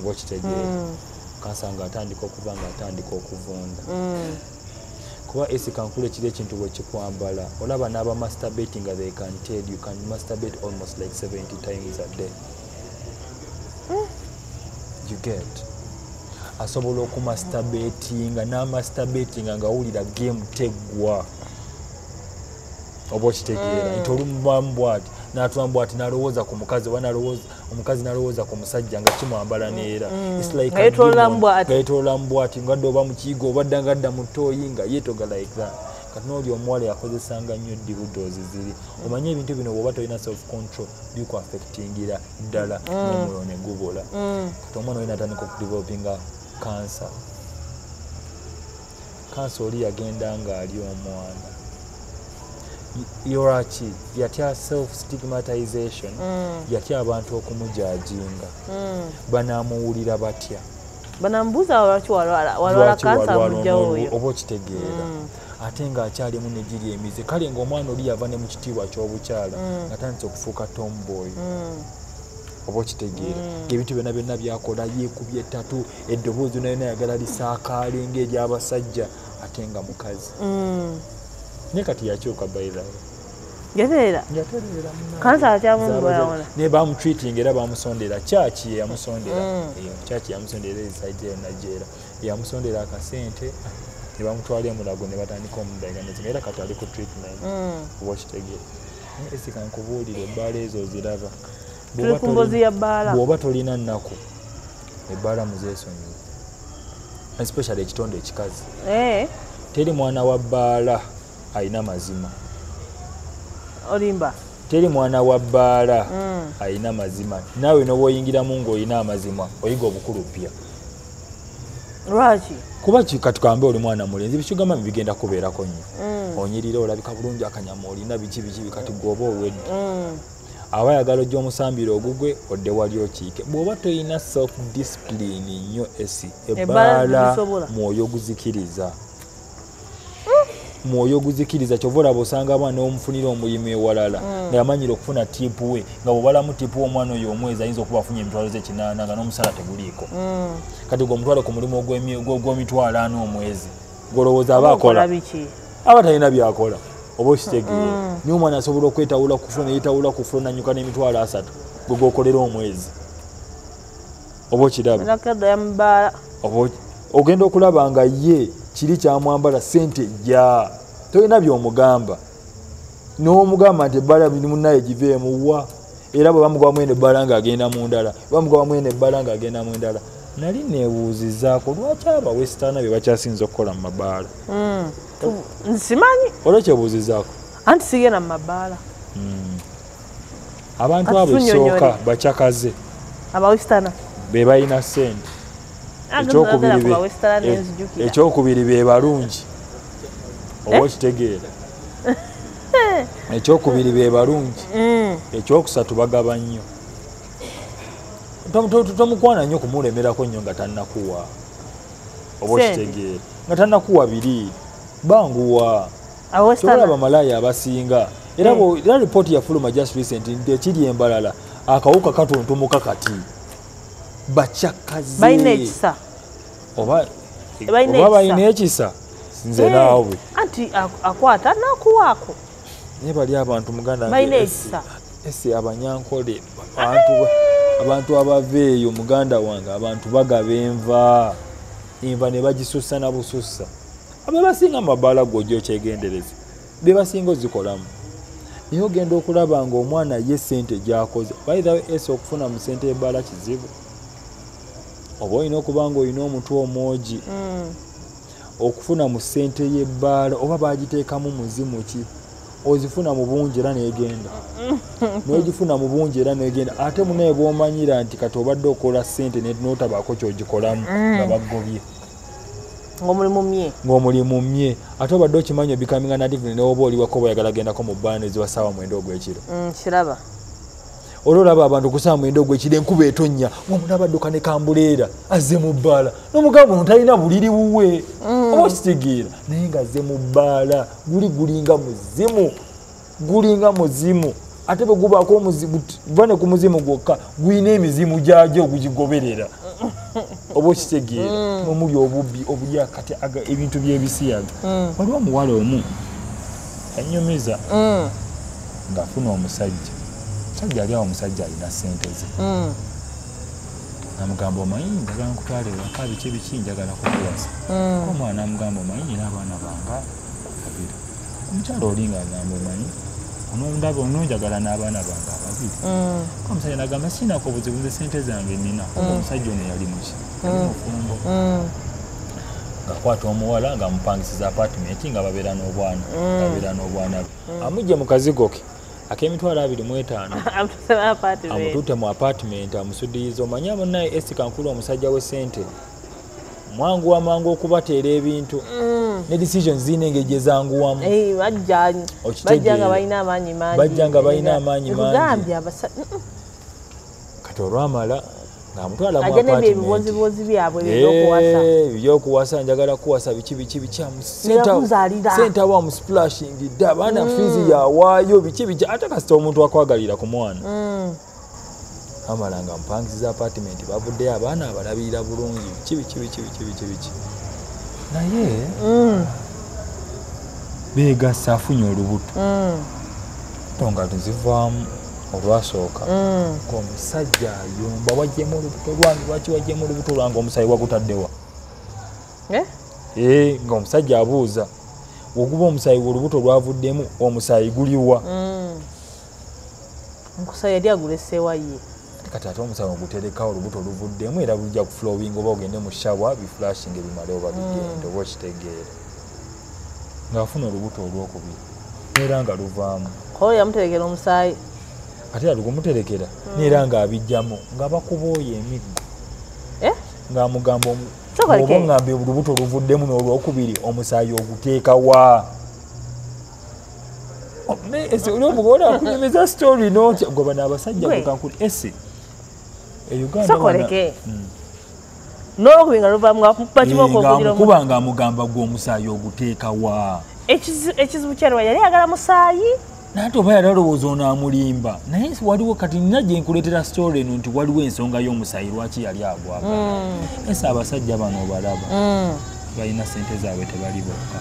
Oba okitegeera kansa ng'atandika okuva ng'atandika okuvunda. Kuba esi kankulu ekiri ekintu bwe kikwambala olaba n'aba masturbating nga they can tell you can masturbate almost like 70 times a day. You get asobola okumasturbatinga n'amasturbatinga ng'awulira game teggwa. Oba okitegeera nti olumu bw'ati n'atula bw'ati n'alowooza ku mukazi oba n'alowooza omukazi n'alowooza ku musajja nga kimwambala neera. It's like Nga yeetooloolamu bw'ati. Nga yeetooloolamu bw'ati nga dda oba mu kiyigo oba dda nga dda mu ttooyi nga yeetoga like that. Kati n'oli omuwala yakozesanga nnyo dildos ziri. Omanye ebintu bino bw'oba tolina self control bikuaffectingira ddala n'omwoyo ne gubula. Kati omwana oli n'atandika okudevelopinga kansa. Kansa oli yagenda ng'ali omwana. Lwaki yatya self stigmatization, yatya abantu okumujajinga. Banaamuwulira batya? Banamubuuza lwaki walwala Lwaki kansa walwala mujjawo oyo. Oba okitegeera. Ate ng'akyalimu ne giri emize. Kale ng'omwana oli yava ne mu kitiibwa ky'obukyala ng'atandise okufuuka tomboy. Oba okitegeera. Ng'ebintu byonna byonna by'akola yeekubye ettatu, eddoboozi lyonna lyonna ayagala lisaakaale ng'ery'abasajja ate nga mukazi. Naye kati yakyuka by the way. Yatereera. Yatereera munnange. Kansa akyamumubawona. Naye bamutreating era bamusondera. Church ye yamusondera. Eyo church yamusondera eside eyo Nigeria. Yamusondera akasente ne bamutwala e Mulago ne batandika omudiagnosis era kati ali ku treatment. Oba okitegeera. Naye esi kankubuulire ebbaala ezo oziraba. Tuli ku mboozi ya bbaala. Bw'oba tolina nnaku ebbaala muzeesonyiwe. Especially ekitonde ekikazi. Teri mwana wa bbaala alina mazima. Olimba. Teri mwana wa bbaala alina mazima. Naawe n'obwoyingiramu ng'olina amazima oyiga obukulu ppya. Lwaki? Kuba kati kambe oli mwana mulenzi bikigamba bigenda kubeerako nnyo. Onyirira olabika bulungi akanyama olina biki biki kati gw'oba owedde. Aba ayagala ojja omusambira ogugwe odde wali okiike. Bw'oba tolina self discipline nnyo esi ebbaala mwoyo guzikiriza. Mwoyo guzikiriza kyova olaba osanga abaana omufunira omulimu ewalala nga yamanyira okufuna tiipu we nga bw'obalamu tiipu we omwana oyo omwezi ayinza okuba afunye emitwalo ze 8 nga n'omusala teguliiko. Kati gwe omutwale ku mulimu ogw'emitwalo 4 omwezi gw'olowooza aba akola aba talina by'akola oba okitegeera. Naye omwana asobola okwetawula ku fulo ne yeetawula ku fulo n'annyuka n'emitwalo 3 gwe gw'okolera omwezi oba okiraba. Ogenda okulaba nga ye kiri kyamwambala ssente ejja tolina by'omugamba n'omugamba nti ebbaala munnaye giveemu wa era bwe bamugobamu eno ebbaala ng'agenda mu ndala bamugobamu eno ebbaala ng'agenda mu ndala. Nali neebuuzizaako lwaki abawesitaana be bakyasinze okukola mu mabaala. Nsimanyi. Olwekyebuuzizaako? Anti sigenda mu mabaala. Abantu abo ekisooka bakyakaze. Abawesitaana. Be balina ssente. Ekyokubiri be balungi. Oba okitegeera. Ekyokubiri be balungi. Ekyokusatu bagaba nnyo. Tomukwana nnyo kumulemerako nnyo nga tannakuwa. Oba okitegeera. Nga tannakuwa biri banguwa. Kyolaba malaaya abasinga. Era ripooti yafuluma just recent nti ekiri embalala akawuka katontumuka kati. Bakyakaze. Balina ekisa. Oba balina ekisa nze naawe. Anti akwata n'akuwaako. Naye bali abantu muganda wange. Balina ekisa. Esi abanyankole abantu abava eyo muganda wange abantu bagaba enva. Enva ne bagisussa na busussa. Abe basinga mabaala gw'ojja okyegendereza. Be basinga ozikolamu. Naye ogenda okulaba ng'omwana ye ssente gy'akoze. By the way, esi okufuna mu ssente ebbaala kizibu. Oba olina okuba ng'olina omutwe omwogi. Okufuna mu ssente y'ebbaala oba bagiteekamu muzimu ki, ozifuna mu bungi era n'egenda, n'ogifuna mu bungi era n'egenda. Ate munaye bw'omanyira nti kati obadde okola ssente n'otabaako ky'ogikolamu nga bagobye, ng'omulimu mye, ate obadde okimanyi obikamingana native n'oba oli wako oyagala gendako mu bbaala neziba ssaawa 9 ogw'ekiro. Kiraba ololaba abantu ku ssaawa 9 ogw'ekiro enkuba etonnya, omuntu abadduka ne kambuleera azze mu bbaala, n'omugamba ono talina buliri buwe, oba okitegeera, naye ng'azze mu bbaala guli gulinga muzimu, gulinga muzimu. Ate bwe gubaako omuzimu, va ne ku muzimu gwokka, gulina emizimu gyagyo ogugigoberera, oba okitegeera, omuli obubbi obulya kati ebintu by'ebisiyaga. Waliwo omuwala omu annyumiza ng'afuna omusajja, omusajja ali awo, omusajja alina ssente ze, namugamba omanyi njagala nkutwala ewaka biki biki, njagala kukuwasa. Omwana namugamba omanyi nina abaana bange babiri. Omukyala oli ng'agamba omanyi onondaba ononjagala n'abaana bange ababiri. Omusajja nagamba sinako obuzibu, nze ssente zange nina. Omusajja ono yali muki, yali mufumbo, ng'akwata omuwala ng'amupangisiza apartment nga babeera n'obwana, babeera n'obwana bwe. Amugye mu kazigo ke ak'emitwalo 25 amututte mu apartment, amusudiyiza. Omanyi munnaye Esika Nkulu omusajja w'essente mwangu amangu okubateera ebintu ne decisions zirina engeri gye zanguwamu. Bajja nga balina amaanyi mangi, bajja nga balina amaanyi mangi. Kati olwamala ng'amutwala mu apartment, ebibozibozi byabwe ebyokuwasa, ebyokuwasa, njagala kuwasa biki biki biki, sente awo amusplashingidde abaana, fiizi yawaayo biki biki. Ate kasita omuntu akwagalira ku mwana, amala nga mpangisiza apartment, bavuddeyo abaana abalabirira bulungi biki biki biki biki biki biki. Naye beegassa, afunye olubuto, nga tezivaamu olwasooka, ng'omusajja ayomba, waggyemu olubuto lwange, lwaki waggyemu olubuto lwange, omusaayi wagutaddewa? Ng'omusajja abuuza, oguba omusaayi olubuto lwavuddemu omusaayi guliwa? Omusaayi yali aguleseewa ye. Kati ate omusaayi ogutereka olubuto luvuddemu era lujja kuflowing, oba ogende mu shower biflashing ebimale oba bigende, oba okitegeera. Ng'afuna olubuto olwokubiri era nga luvaamu. Oyo yamuterekera omusaayi, ate era lugumuterekera neera ng'abijjamu, nga bakuba oyo emiggo, ng'amugamba oba ongambye olubuto luvuddemu n'olwokubiri omusaayi oguteeka wa? Oli omugola akunyumiza story n'otya gwe bano abasajja gwe ese e Uganda sokoleke n'olwokubiri nga luvaamu ng'amukuba kiboko okugira ng'amukuba ng'amugamba gwe omusaayi oguteeka wa? Ekizibu kyaliwa yali ayagala musaayi, naye oba yali alowooza ono amulimba. Naye waliwo kati nina gye nkuleetera story eno nti waliwo ensonga y'omusaayi lwaki yali agwagala. Ese abasajja bano obalaba balina ssente zaabwe, tebali bokka.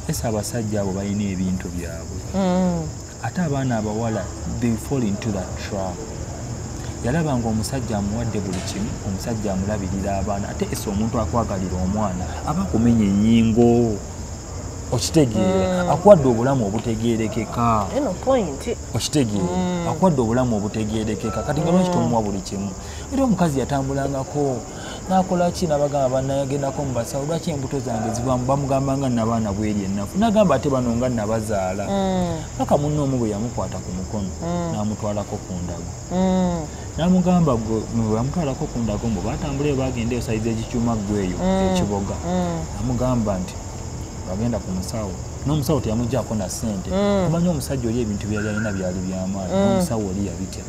Ese abasajja abo balina ebintu byabwe. Ate abaana abawala they fall into that trap. Yalaba ng'omusajja amuwadde buli kimu, omusajja amulabirira abaana. Ate ese omuntu akwagalira omwana aba akumenya ennyingo, okitegeera, akuwadde obulamu obutegeerekeka. Okitegeera, akuwadde obulamu obutegeerekeka. Kati nga lwaki tomuwa buli kimu? Era omukazi yatambulangako n'akola ki, n'abagamba bannayagendako mu basawo, lwaki embuto zange zivaamu? Bamugamba nga nabaana bweri ennafu, n'agamba ate bano nga nabazaala. Paka munne omu bwe yamukwata ku mukono n'amutwalako ku ndago, n'amugamba bwe yamutwalako ku ndago mbu batambula bagenda eyo sayizi egikyuma ggwe eyo ekiboga, n'amugamba nti bagenda ku musawo, n'omusawo teyamuggyako na ssente. Omanyi omusajja oli ebintu byali alina byali byamaanyi, n'omusawo oli yabitya.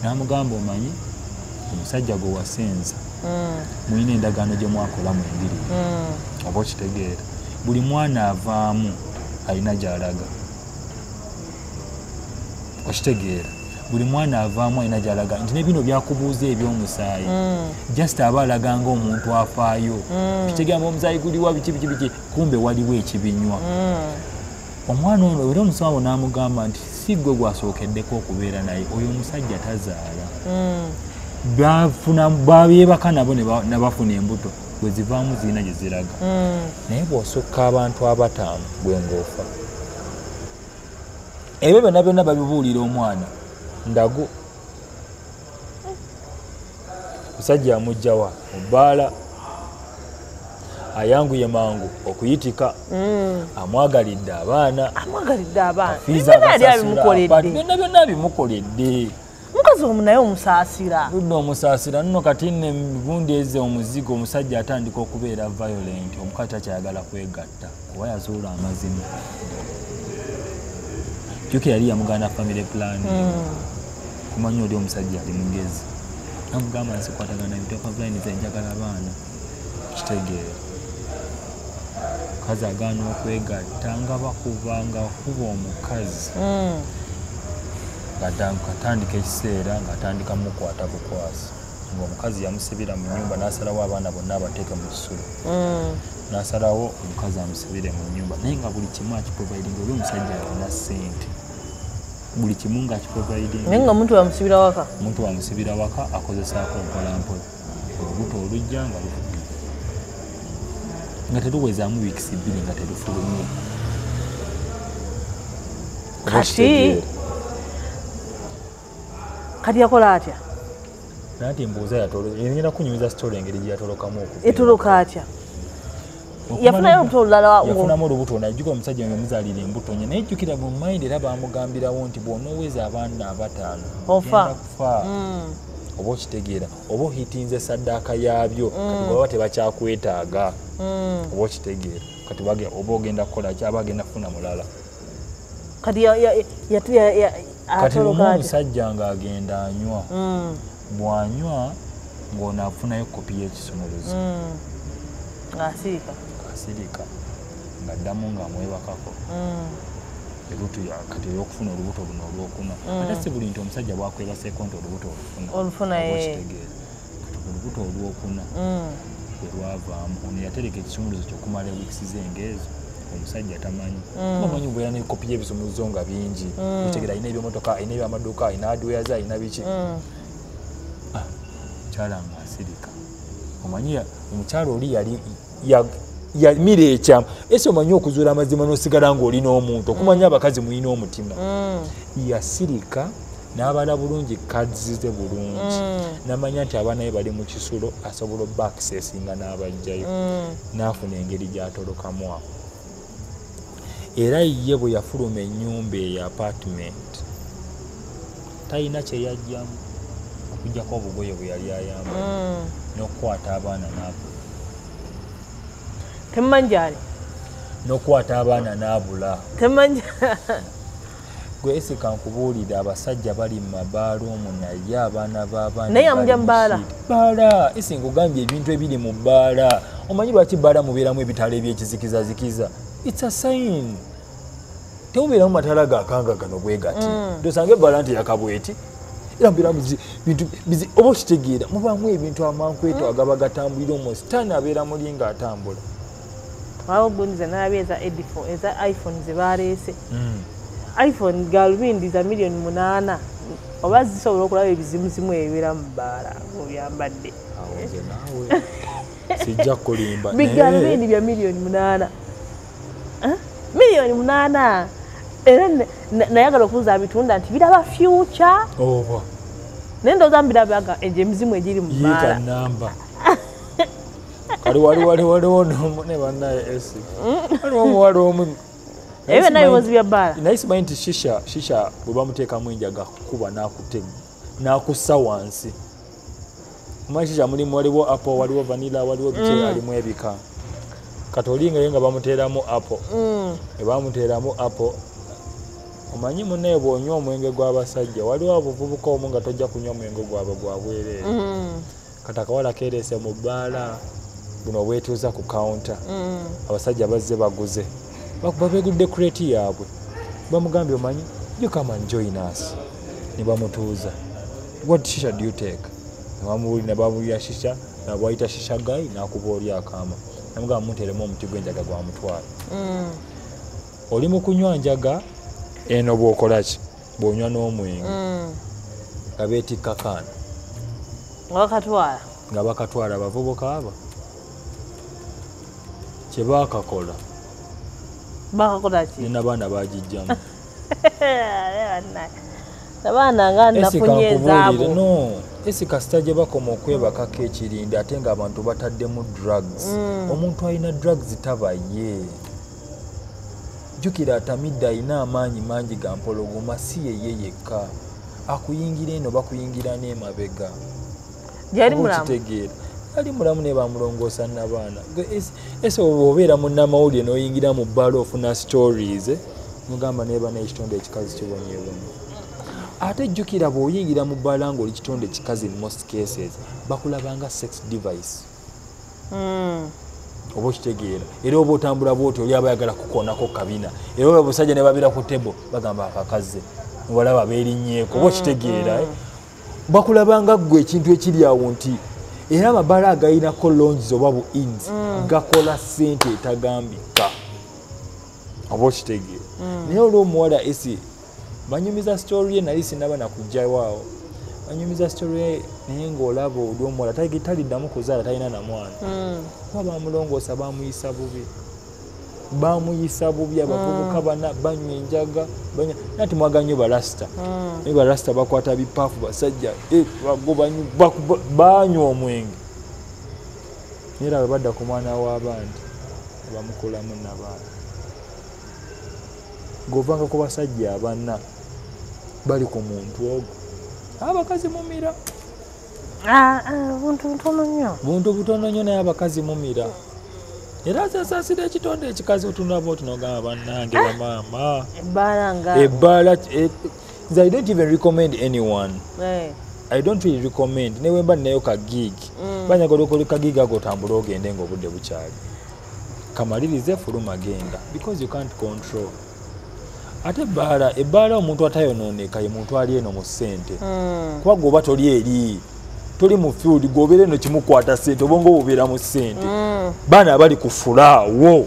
N'amugamba omanyi omusajja gwe wasenza mulina endagaano gye mwakola mwembiriri, oba okitegeera, buli mwana avaamu alina gy'alaga. Okitegeera, buli mwana avaamu alina gy'alaga nti ne bino byakubuuza eby'omusaayi, just aba alaga ng'omuntu afaayo. Kitegeera omusaayi guliwa biki biki biki, kumbe waliwo ekibinywa. Omwana ono era omusawo n'amugamba nti si ggwe gwasookeddeko okubeera naye, oyo omusajja tazaala. Babyebaka nabo ne bafuna embuto, bwe zivaamu zirina gye ziraga. Naye bw'osukka abantu abataano gwe ng'ofa. Ebyo byonna byonna babibuulira omwana ndago. Musajja amuggyawa mu bbaala, Ayanguye mangu okuyitika. Amwagalidde abaana. Amwagalidde abaana. Byonna byonna bimukoledde. Mukazi omu naye omusaasira. Ludda omusaasira nno kati nne gundi eze omuzigo omusajja atandika okubeera violent, omukazi takyayagala kwegatta kuba yazuula amazima. Jjukira yali yamuganda family planning. Kumanya oli omusajja ali mugezi. Namugamba nsikwatagana ebintu family planning nze njagala abaana. Kitegeera. Omukazi agaana okwegatta nga bakuba nga kuba omukazi. Atandika ekiseera ng'atandika mukwata bukwasi. Ng'omukazi yamusibira mu nnyumba n'asalawo abaana bonna abateeke mu kisulo. N'asalawo omukazi amusibire mu nnyumba naye nga buli kimu akiprovidinga oli omusajja alina ssente. Buli kimu ng'akiprovidinga. Naye nga omuntu wamusibira waka? Omuntu wamusibira waka akozesaako mpolampola. Olubuto olujja nga lufulumye. Nga teruwezaamu wiikisi 2 nga terufulumye. Kati yakola atya? Nanti mbuuza yatoloka. Ngenda kunyumiza story engeri gye yatolokamu okuva. Etoloka atya? Yafunayo olubuto olulala. Yafunamu olubuto najjuka omusajja yamuzaalira embuto nnya. Naye jjukira mu mind era baamugambirawo nti bw'onooweza abaana abataano ofa. Kufa. Oba okitegeera oba ohitinze saddaaka yaabyo kati baba tebakyakwetaaga. Oba okitegeera kati oba ogenda kukola ki aba agenda kufuna mulala. Kati kati lumu omusajja ng'agenda anywa. Bw'anywa ng'ono afunayo kopi y'ekisumuluzo. Ng'asirika. Asirika ng'addamu ng'amwebakako. Erutu kati ey'okufuna olubuto luno olwokuna. Ate si buli nti omusajja bw'akwebaseeko nti olubuto olufuna. Olufuna okitegeera. Kati olubuto olwokuna bwe lwavaamu ono yatereka ekisumuluzo ky'okumala wiikisi ze ng'ezo. Omusajja tamanyi. Omanyi obeera ne kopi y'ebisumuluzo nga bingi. Okitegeera alina ebyomotoka, alina ebyamaduuka, alina hardware ze, alina biki. Omukyala ng'asirika. Omanyi omukyala oli yali yamira ekyama. Ese omanyi okuzuula amazima n'osigala ng'olina omuntu. Okumanya abakazi mulina omutima. Yasirika n'abala bulungi cards ze bulungi. N'amanya nti abaana be bali mu kisulo asobola obaakisesinga n'abajjayo. N'afuna engeri gy'atolokamu awo. Era ye bwe yafuluma ennyumba eyo apartment talina kye yajjamu okuggyako obugoye bwe yali ayambadde n'okukwata abaana n'abula. Temumanyi gy'ali? N'okukwata abaana n'abula. Temumanyi. Gwe Esika nkubuulira abasajja bali mu mabaala omwo naye abaana b'abaana naye amugya mu bbaala. Bbaala Esi nkugambye ebintu ebiri mu bbaala. Omanyi lwaki bbaala mubeeramu ebitaala ebyekizikizazikiza? It's a sign. Temubeeramu mataala gakanga gano bwe gati. Tosange ebbaala nti yakabweti. Era mubeeramu bintu bizi oba okitegeera mubaamu ebintu amankweto agaba gatambulira omwo sitaani abeera muli ng'atambula. Awo gundi ze nalabye eza eza iPhone ze baleese. iPhone galubindi za 8,000,000 oba zisobola okulaba ebizimuzimu ebibeera mu bbaala ng'obyambadde. Awo nze naawe sijja kulimba. Bigalubindi bya 8,000,000. 8,000,000 era nayagala okubuuza abitunda nti biraba future. Oba. Naye ndowooza mbirabaga egyo emizimu egiri mu bbaala. Yiika nnamba. Kali waliwo ne bannaye Esi. Waliwo omuwala omu. Ebyo naye bibuuzo bya bbaala. Naye simanyi nti shisha bwe bamuteekamu enjaga kukuba n'akussa wansi. Omanyi shisha mulimu waliwo apple, waliwo vanilla, waliwo biki alimu ebika. Kati oli nga ye nga bamuteeramu apple. Ne bamuteeramu apple. Omanyi munnaye bw'onywa omwenge gw'abasajja waliwo abavubuka omu nga tojja kunywa mwenge gwabwe gwa bwereere. Kati akawala keereese mu bbaala buno obwetuuza ku counter. Abasajja bazze baguze. Babeegudde crate yaabwe. Bamugambye omanyi you come and join us. Ne bamutuuza. What shisha do you take? Ne bamuwulira shisha, nabwayita shisha guy n'akuba oli akaama. Namugamba munteeremu omuti gw'enjaga gwamutwala. Oli mu kunywa njaga eno bw'okola ki? Bw'onywa n'omwenge. Nga beetikka kaana. Nga bakatwala. Nga bakatwala abavubuka abo. Kye baakakola. Bakakola ki? Nina abaana bagijjamu. Abaana nga nafunye ezaabo. No. Esi kasita gye bakoma okwebakako ekirindi ate ng'abantu bataddemu drugs. Omuntu alina drugs taba ye. Jjukira atamidde alina amaanyi mangi ga mpologoma, si yeye yekka. Akuyingira eno bakuyingira n'emabega. Yali mulamu. Okitegeera. Ali mulamu ne bamulongoosa n'abaana. Ese obeera munnamawulire n'oyingira mu bbaala ofuna stories, mugamba naye bana ekitonde ekikazi kibonyeebonye. Ate jjukira bw'oyingira mu bbaala ng'oli kitonde ekikazi in most cases bakulabanga sex device. Oba okitegeera. Era oba otambula bw'oti oli aba ayagala kukoonako kabina. Era oba obusajja ne babeera ku table bagamba akakaze. Walaba beerinnyeeko oba okitegeera. Bakulabanga ggwe ekintu ekiri awo nti era amabaala agayinako lounges oba bu inns gakola ssente etagambika. Oba okitegeera. Naye olw'omuwala esi banyumiza story ye nali sinaba nakujjawo awo. Banyumiza story ye naye ng'olaba olw'omuwala taliddamu kuzaala talina na mwana. Kuba bamulongoosa bamuyisa bubi. Bamuyisa bubi abavubuka bana banywa enjaga nati mwagala nnyo balasita. Naye balasita bakwata bipaafu basajja banywa omwenge. Naye era bwe badda ku mwana w'abandi bamukolamu nabaana. Ng'ovanga ku basajja abana bali ku muntu ogwo. Abakazi mumira. Buntu butono nnyo. Buntu butono nnyo naye abakazi mumira. Era asaasira ekitonde ekikazi otunulaba oti n'ogamba bannange bamaama. Ebbaala nga. Ebbaala nze I don't even recommend anyone. I don't really recommend. Ne bwe mba ninayo ka gig. Banjagala okole ka gig ago otambule ogende ng'obudde bukyali. Kamalirize fuluma genda because you can't control. Ate ebbaala omuntu atayonooneka ye muntu ali eno mu ssente. Kuba gwe toli eri. Toli mu field gw'obeera eno kimukwata ssente obwongo bubeera mu ssente. Baana abali ku fulaawo.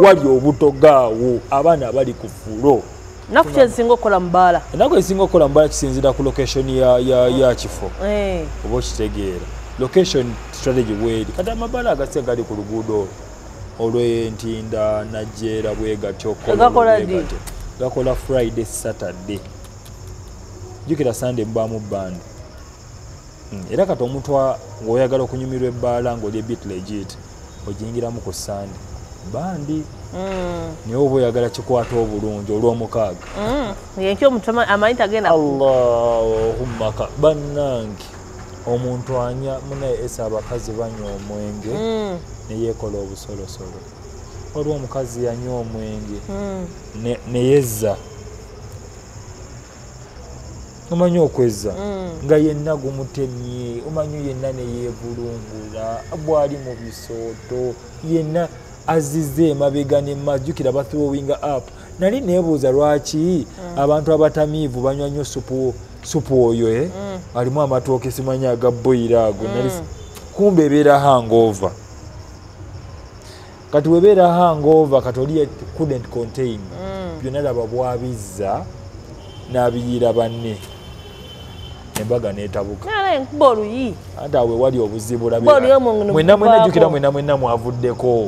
Wali obutoga awo abaana abali ku fulo. Ennaku ki ezisinga okukola mu bbaala? Ennaku ezisinga okukola mu bbaala kisinziira ku location ya kifo. Oba okitegeera. Location strategy weeri. Kati amabaala agasinga gali ku luguudo olw'Entinda, Najjeera bwe gatyo. Gakola ddi? Gakola Friday, Saturday. Jjukira Sunday mubaamu band. Era kati omuntu ng'oyagala okunyumirwa ebbaala ng'oli a bit legit ogiyingiramu ku Sunday. Bandi. Naye oba oyagala kikwata obulungi olw'omukaaga. Yenkya omuntu amanyi tagenda. Allahumma ka bannange omuntu anya munaye esa abakazi banywa omwenge ne yeekola obusolosolo. Waliwo omukazi yanywa omwenge ne yezza. Omanyi okwezza nga yenna gumutemye, omanyi yenna ne yeevulungula, bw'ali mu bisooto, yenna azizze emabega ne majjukira ba throwing up. Nali neebuuza lwaki abantu abatamiivu banywa nnyo supu oyo alimu amatooke simanyi aga boyira ago. Kumbe ebeera hangover. Kati webeera hangover kati oli couldn't contain. Byonna laba bw'abizza n'abiyiira banne. Embaga n'etabuka. Naye nkuba oluyi. Ate awo wali obuzibu labira. Mwenna mwenna jjukira mwenna mwenna mwavuddeko.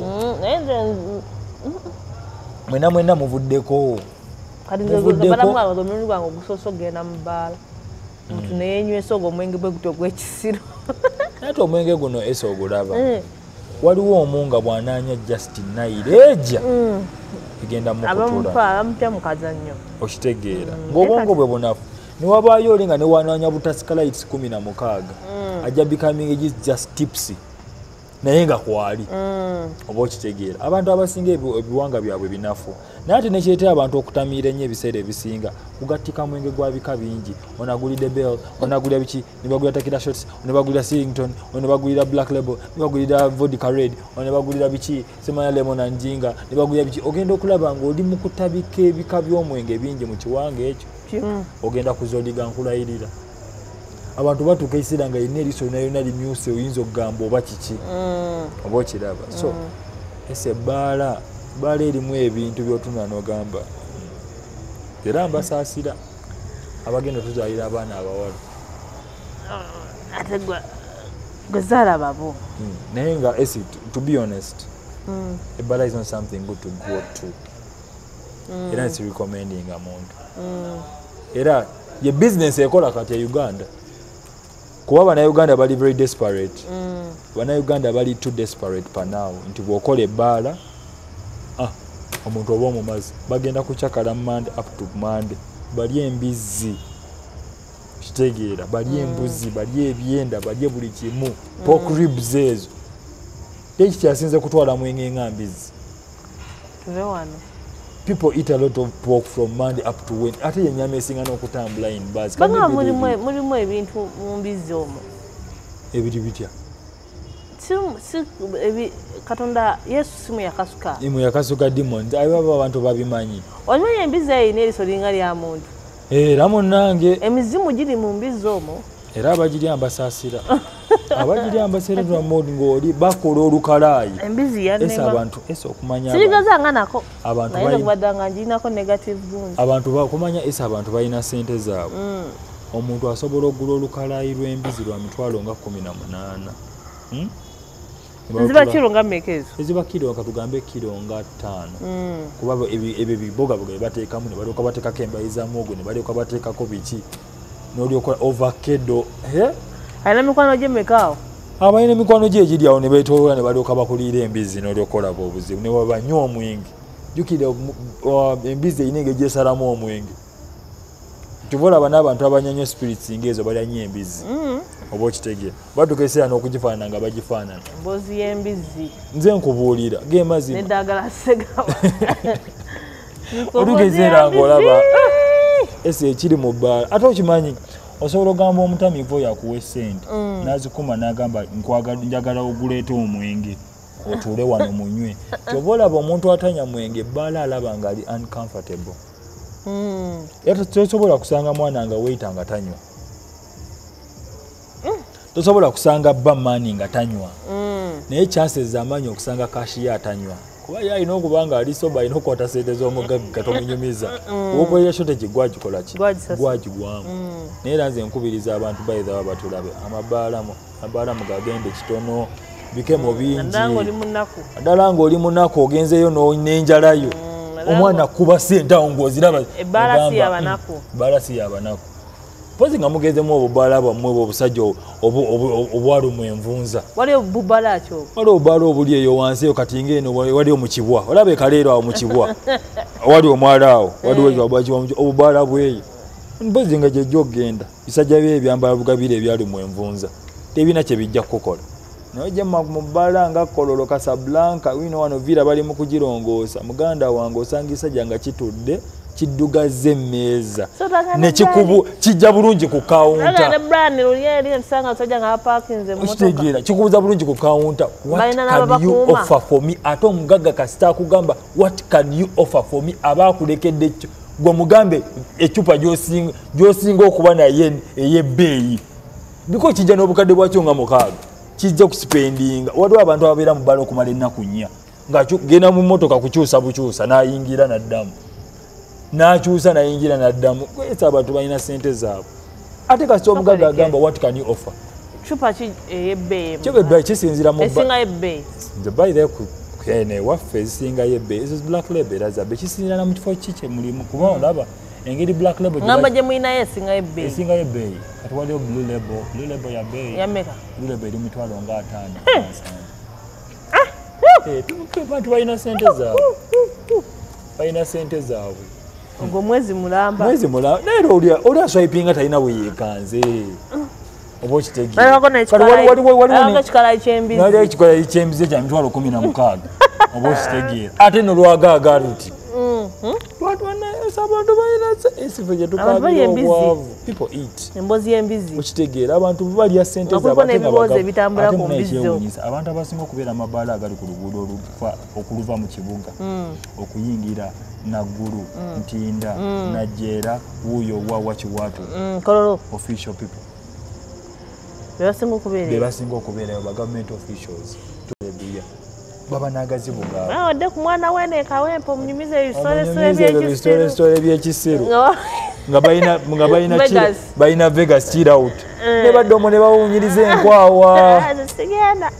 Mwenna mwenna muvuddeko. Kati nze balamu awo omulundi gwange ogusoose okugenda mu bbaala. Omuntu ne yeenywesa ogwo omwenge bwe gutyo ogw'ekisiro. Ate omwenge guno ese ogulaba. Waliwo omu nga bw'anaanywa just naireeja. Egenda mukutula. Abamutya mu kazannyo. Okitegeera. Ng'obwongo bwe bunafu. Ne wabaayo oli nga ne wanaanywa butasika lights 16. Ajja becoming just tipsy. Naye nga kwali. Oba okitegeera. Abantu abasinga ebiwanga byabwe binafu. Naye ate nekireetera abantu okutamiira ennyo ebiseera ebisinga kugattika mwenge gwa bika bingi. Onagulidde Bell, onagulira biki, ne bagulira Tequila Shots, ne bagulira Sillington, ne bagulira Black Label, ne bagulira Vodka Red, ne bagulira biki, Semanya Lemon and Ginger, ne bagulira biki. Ogenda okulaba ng'oli mu kutabika ebika by'omwenge bingi mu kiwanga ekyo. Ogenda kuzoliga nkulayirira. Abantu batuuka ekiseera nga yenna eriiso lyonna lyonna limyuse oyinza okugamba oba kiki. Oba okiraba. So ese ebbaala erimu ebintu by'otunula n'ogamba. Era mbasaasira abagenda otuzaalira abaana abawala. Ate gwe zaala babo. Naye nga esi to be honest, ebbaala is not something good to go to. Era nsi recommendinga muntu. Era ye business ekola kati ya Uganda. Kuba Bannayuganda bali very desperate. Bannayuganda bali too desperate pa now nti bw'okola ebbaala, omuntu oba omumazi bagenda kucakala Monday up to Monday, balye embizzi, kitegeera, balye embuzi, balye ebyenda, balye buli kimu, pork ribs ezo. Eki kyasinze kutwala mwenge nga mbizzi. Tuve wano. People eat a lot of pork from Monday up to Wednesday. Ate yennyama esinga n'okutambula in bars. Bagamba mulimu ebintu mu mbizzi omwo. Ebiri bitya? Katonda Yesu simu yakasuka. Imu yakasuka demons. Ayo abantu babimanyi. Omanyi embizzi erina eriiso linga lya muntu. Era munnange. Emizimu giri mu mbizzi omwo. Era abagirya mbasaasira. Abagirya mbasaasira modi ng'oli bakola olukalaayi. Embizzi yannema. Ese abantu ese okumanya. Sirigazanga nako. Abantu bayina kubadanga ngirinako negative gundi. Abantu bakumanya ese abantu balina ssente zaabwe. Omuntu asobola okugula olukalaayi lw'embizzi lwa mitwalo nga 18. Ziba kiro nga mmeka ezo? Eziba kiro katugambe kiro nga 5. Kuba ebyo bibogaboga bye bateekamu ne balyoka bateekako embayi za muwogo ne balyoka bateekako biki. N'olyoka avocado. Alina mikwano gye mmeka awo? Abalina emikwano gye egiri awo ne beetooloola ne balyoka bakuliira embizzi n'olyoka olaba obuzibu ne banywa omwenge. Jjukira embizzi erina engeri gy'esalamu omwenge. Kyova olaba n'abantu abanywa nnyo spirits ng'ezo balya nnyo embizzi. Oba okitegeera. Batuuka ekiseera n'okugifaanana nga bagifaanana. Emboozi y'embizzi. Nze nkubuulira ge mazima. N'eddagala Ssegawa. Otuuka ekiseera ng'olaba ese ekiri mu bbaala. Ate okimanyi osobola ogamba omutamiivu oyo akuwa essente n'azikuma n'agamba njagala oguleete omwenge otuule wano munywe. Kyova olaba omuntu atanya mwenge ebbaala alaba ng'ali uncomfortable. Era tosobola kusanga mwana nga waiter nga tanywa. Tosobola kusanga barman nga tanywa. Naye chances z'amaanyi okusanga cashier atanywa. Kuba ye alina okuba nga ali sober, alina okukwata ssente z'omugagga tomunyumiza. Owokolera shortage gwagikola ki? Gwagigwamu. Naye era nze nkubiriza abantu by the way batulabe amabaala mugagende kitono, bikemo bingi. Naddala ng'oli munaku ogenzeeyo n'enjalayo. Omwana kuba ssente awo ng'oziraba. Ebbaala si y'abanaku. Ebbaala si y'abanaku. Mpozi nga mugezemu obubaala bwammwe obusajja obwalumwa envunza. Waliwo bubaala ki obwo? Waliwo obubaala obuli eyo wansi eyo kati ng'eno waliwo mu kibwa. Olaba ekaleero awo mu kibwa. Waliwo omwala awo, waliwo obubaala bweyo. Mpozi nga gyejja okugenda. Bisajja bye ebyambalo bugabire ebyalumwa envunza. Tebirina kye bijja kukukola. Naye ojja mu bbaala nga Kololo, Casablanca, wino wano Villa bali mu kugirongoosa. Muganda wange osanga ekisajja nga kitudde kiddugaza emmeeza nekikubu kijja bulungi ku kawunta. Okitegeera, kikubuza bulungi ku kawunta. What can you offer for me? Ate omugagga kasita akugamba what can you offer for me, aba akulekedde ekyo. Gwe mugambe eccupa gy'osinga okuba naye ey'ebbeeyi. Biko kijja n'obukadde bwakyo nga 6. Kijja kusipendinga. Waliwo abantu ababeera mu bbaala okumala ennaku 4 nga genda mu mmotoka kukyusa bukyusa n'ayingira n'addamu. N'akyusa n'ayingira n'addamu. Kwesa abantu balina ssente zaabwe. Ate kasita omugagga agamba what can you offer? Cupa ki ey'ebbeeyi? Cupa ebbeeyi kisinziira mu esingayo ebbeeyi. Nze by the way eno ewaffe ezisingayo ebbeeyi ezo Black Label era za bbeeyi. Kisinziira na mu kifo ki kye mulimu kuba olaba engeri Black Label ngamba gye mulinayo esingayo ebbeeyi. Esingayo ebbeeyi. Kati waliwo Blue Label. Blue Label ya bbeeyi. Ya mmeka? Blue Label eri mitwalo nga 5. Abantu balina ssente zaabwe. Balina ssente zaabwe. Ogwo mwezi mulamba. Mwezi mulamba. Naye era oli aswipinga talina bwe yeekanze. Oba okitegeera. Waliwo ekikalayi ky'embizzi kya mitwalo 16. Oba okitegeera. Ate nno lwagaaga luti. Abantu balina esife gye tukaabira obwavu. People eat. Emboozi y'embizzi. Okitegeera abantu balya ssente zaabwe ate nga ebitambula ku mbizzi. Abantu abasinga okubeera amabaala agali ku luguudo okuluva mu kibuga okuyingira Naggulu, Ntinda, Najjeera, wuuyo wa Kiwaatu. Kololo. Official people. Be basinga okubeerayo ba government officials. Baba n'agazibu gaabwe. Wadde ku mwana we ne Kawempe omunyumize ebisolesole by'ekisiru. Nga balina Vegas chill out. Ne badde omwo ne bawunyiriza enkwawa. Sigenda.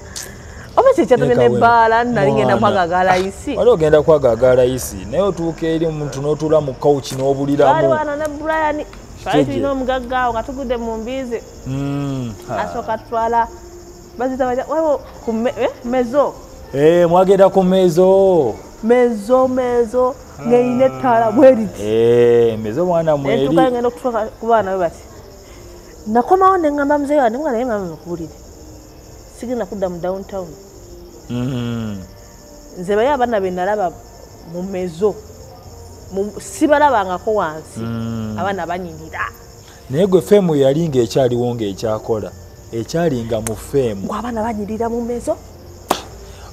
Oba kye n'ebbaala nali ngenda kwagagala isi. Wali ogenda kwagagala isi naye otuuka eri omuntu n'otuula mu couch n'obuliramu. Wali wano ne Brian. Twali tulina omugagga awo nga tugudde mu mbizi. Asooka tutwala bazita batya waliwo ku mezo. Mwagenda ku mezo. Mezo ng'erina ettaala bweriti. Mezo mwana mweri. Entuuka ngenda okutuuka ku baana bwe bati. Nakomawo ne ŋŋamba muzeeyi wange naye maama nkubuulire. Sigenda kudda mu downtown. Nze bayo abaana be nalaba mu mezo sibalabangako wansi. Abaana banyirira. Naye gwe feemu yali ng'ekyaliwo ng'ekyakola. Ekyalinga mu feemu. Abaana banyirira mu mezo.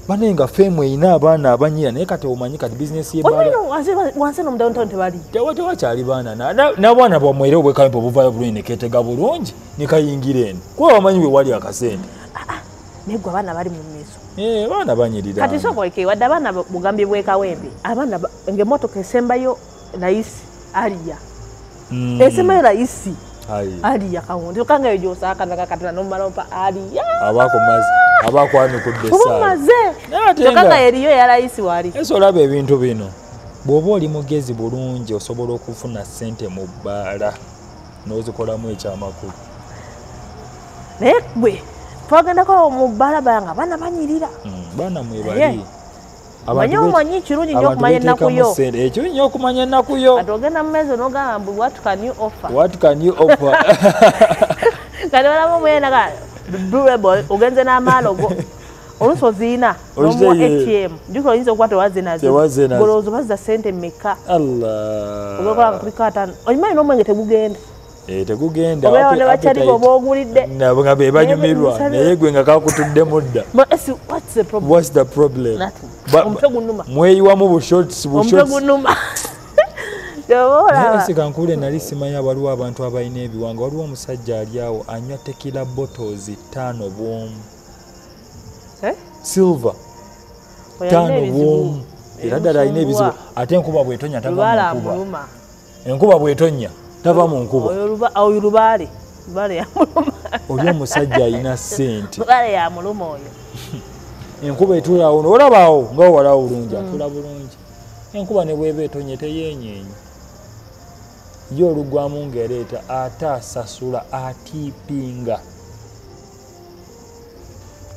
Bane nga feemu erina abaana abanyirira naye kati omanyi kati bizinesi y'ebbaala. Wansi no mu downtown tebali. Tewakyali baana. N'abaana bwammwe era obw'ekampa obuvaayo bulungi ne keetega bulungi ne kayingira eno. Kuba bamanyi we wali akasente. Naye gwe abaana bali mu mezo. Abaana banyirira. Kati sooka oleke wadde abaana bugambye bw'e Kawempe. Abaana ng'emmotoka esembayo layisi aliya. Esembayo layisi. Aliya kawundi. Kyokka nga eyo gy'osaakana katonda n'omala ompa aliya. Abaako mazzi. Abakwanukudde essaawa. Oba omaze. Kyokka nga eriyo eya layisi wali. Ese olaba ebintu bino. Bw'oba oli mugezi bulungi osobola okufuna ssente mu bbaala n'ozikolamu ekyamakulu. Naye gwe twagendako mu bbaala nga abaana banyirira. Baana mwe bali. Omanyi omanyi kirungi nnyo okumanya ennaku yo. Ekirungi nnyo okumanya ennaku yo. Kati ogenda mu mezo n'ogamba mbu what can you offer? What can you offer? Kati olamu mwena Blue Rebel ogenze n'amaalo go. Oluusi ozirina n'omuwa ATM. Jjukira oyinza okuba tewazze nazo. Olowooza bazza ssente mmeka? Allah. Oba okola kuliko ataano. Okimanyi n'omwenge tegugenda. Tegugenda. Obeera ne bakyali bo boogulidde. Nabo nga be banyumirwa naye gwe nga kakutuddemu dda. What's the problem? What's the problem? Omutwe gunnuma. Mweyiwamu bu shots. Omutwe gunnuma. Naye sikankule nali simanya waliwo abantu abalina ebiwanga. Waliwo omusajja ali awo anywa tequila bottles 5 bw'omu. Silver. 5 bw'omu. Era ddala alina ebizibu. Ate enkuba bw'etonnya tava mu nkuba. Enkuba bw'etonnya tava mu nkuba. Oyo lubaale. Lubaale yamuluma. Oli omusajja alina ssente. Lubaale yamuluma oyo. Enkuba etuula awo olaba awo nga walawo bulungi atuula bulungi. Enkuba ne bw'eba etonye teyeenyeenya. Ye olugwamu ng'ereeta ate asasula atiipinga.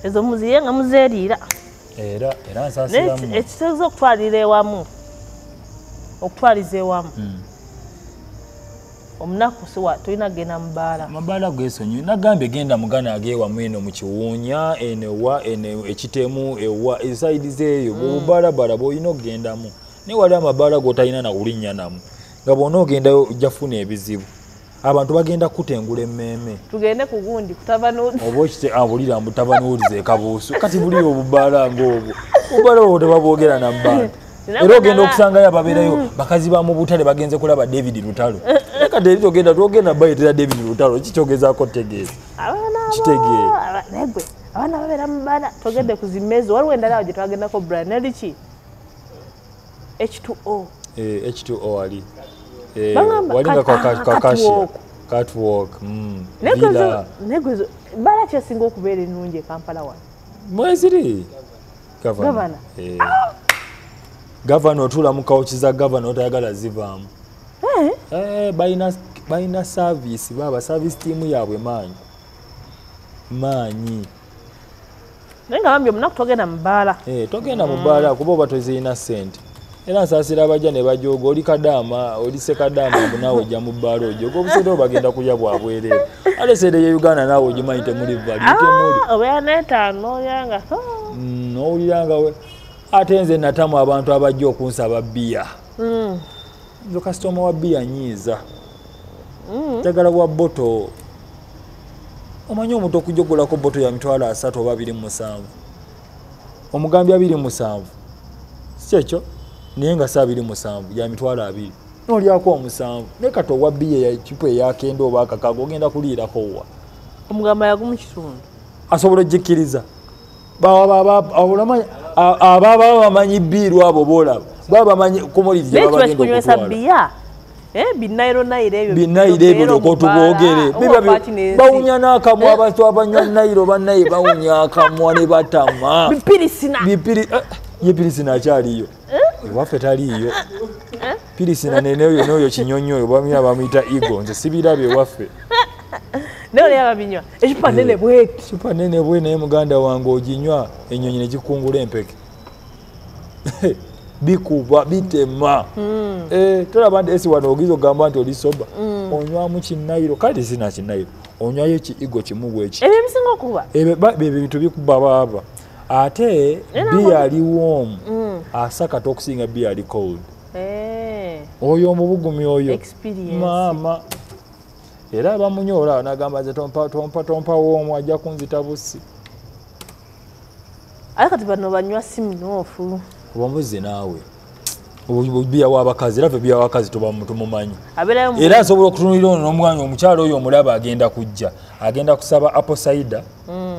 Ezo muziye nga muzeeriira. Era nsaasiramu. Ekitegeeza okutwalira ewamu. Okutwaliza ewamu. Omunaku siwa tolina kugenda mu bbaala. Amabaala geesonyiwe. Nagambye genda mugana ag'ewamu eno mu Kiwuunya, eno ewa, eno ekitemu, ewa, esayidi z'eyo. Obubaalabaala bw'olina okugendamu. Naye waliwo amabaala g'otalina na kulinnya namu. Nga bw'ona ogendayo ojja kufuna ebizibu. Abantu bagenda kutengula emmeeme. Tugende ku gundi kutavanuuzi. Oba okite abulira mbu tavanuuliza ekabuusu. Kati buli obubaala ng'obwo. Obubaala obwo tebabwogera na mu bantu. Era ogenda okusangayo ababeerayo bakazi ba mu butale bagenze kulaba David Lutalo. Naye kati eri togenda bayitira David Lutalo kikyogezaako otegeeza. Kitegeera. Naye gwe abaana babeera mu bbaala togende ku zimmezo. Waliwo endala awo gye twagendako Brian neri ki? H2O. H2O wali. Walinga kwa catwalk. Naye bbaala ki esinga okubeera ennungi e Kampala wano? Mweziri. Gavana. Gavana otuula mu kawuki za gavana otayagala zivaamu. Balina service baba service team yaabwe maanyi. Maanyi. Naye nga bambi omunaku togenda mu bbaala. Togenda mu bbaala kuba oba tozirina ssente. Era nsaasira abajja ne bajooga oli kadaama oli sekadaama mbu naawe ojja mu bbaala ojooga obusente obwo bagenda kulya bwa bwereere. Ate ssente ye Uganda naawe ogimanyi temuli value temuli. Obeera n'etaano n'olya n'owulira nga we. Ate nze natamu abantu abajja okunsaba bbiya. Nze kasitoma wa bbiya nyiiza. Njagala bwa bboto. Omanyi omuntu okujogolako bboto ya 300 oba 27. Omugambye 27. Si kyekyo? Naye nga si 27 ya 20,000. N'olyako omusanvu. Naye kati owa bbiya ekipa eyakenda oba akakago ogenda kuliirako wa? Omugamba yagumu kitundu. Asobola ogikkiriza. Ababa bamanyi bbiiru abo b'olaba. Baba bamanyi kumuliri gye baba bagenda okutwala. Binayiro nayiro ebyo. Binayiro ebyo lyoka otuboogere. Bawunya n'akamwa abantu abanywa nayiro bannaye bawunya akamwa ne batama. Bipirisina. Ye pirisina akyaliyo. Ewaffe taliiyo. Pirisina neyo noyo kinyonyi oyo bamya bamuyita Eagle nze sibirabye waffe. Naye oli ababinywa ekipa nene bweti. Ekipa nene bwe naye muganda wange oginywa ennyonyi ne gikungula empeke. Bikuba bitema. Tolaba nti esi wano ogiza ogamba nti oli soba. Onywamu kinnayiro kale sina kinnayiro. Onywayo ki Eagle kimu bweki. Ebyo ebisinga okuba. Ebyo bintu bikuba baaba. Ate bia ali warm. Asakata okusinga bia ali cold. Oyo omubugumi oyo. Experience. Maama. Era bamunyola n'agamba nze tompa woomu ajja kunzita busi. Ate kati bano banywa Smirnoff. Oba naawe. Bia w'abakazi era ffe bia w'abakazi tumumanyi. Era asobola okutunuulira ono n'omwanya omukyalo oyo omulaba agenda kujja. Agenda kusaba apple cider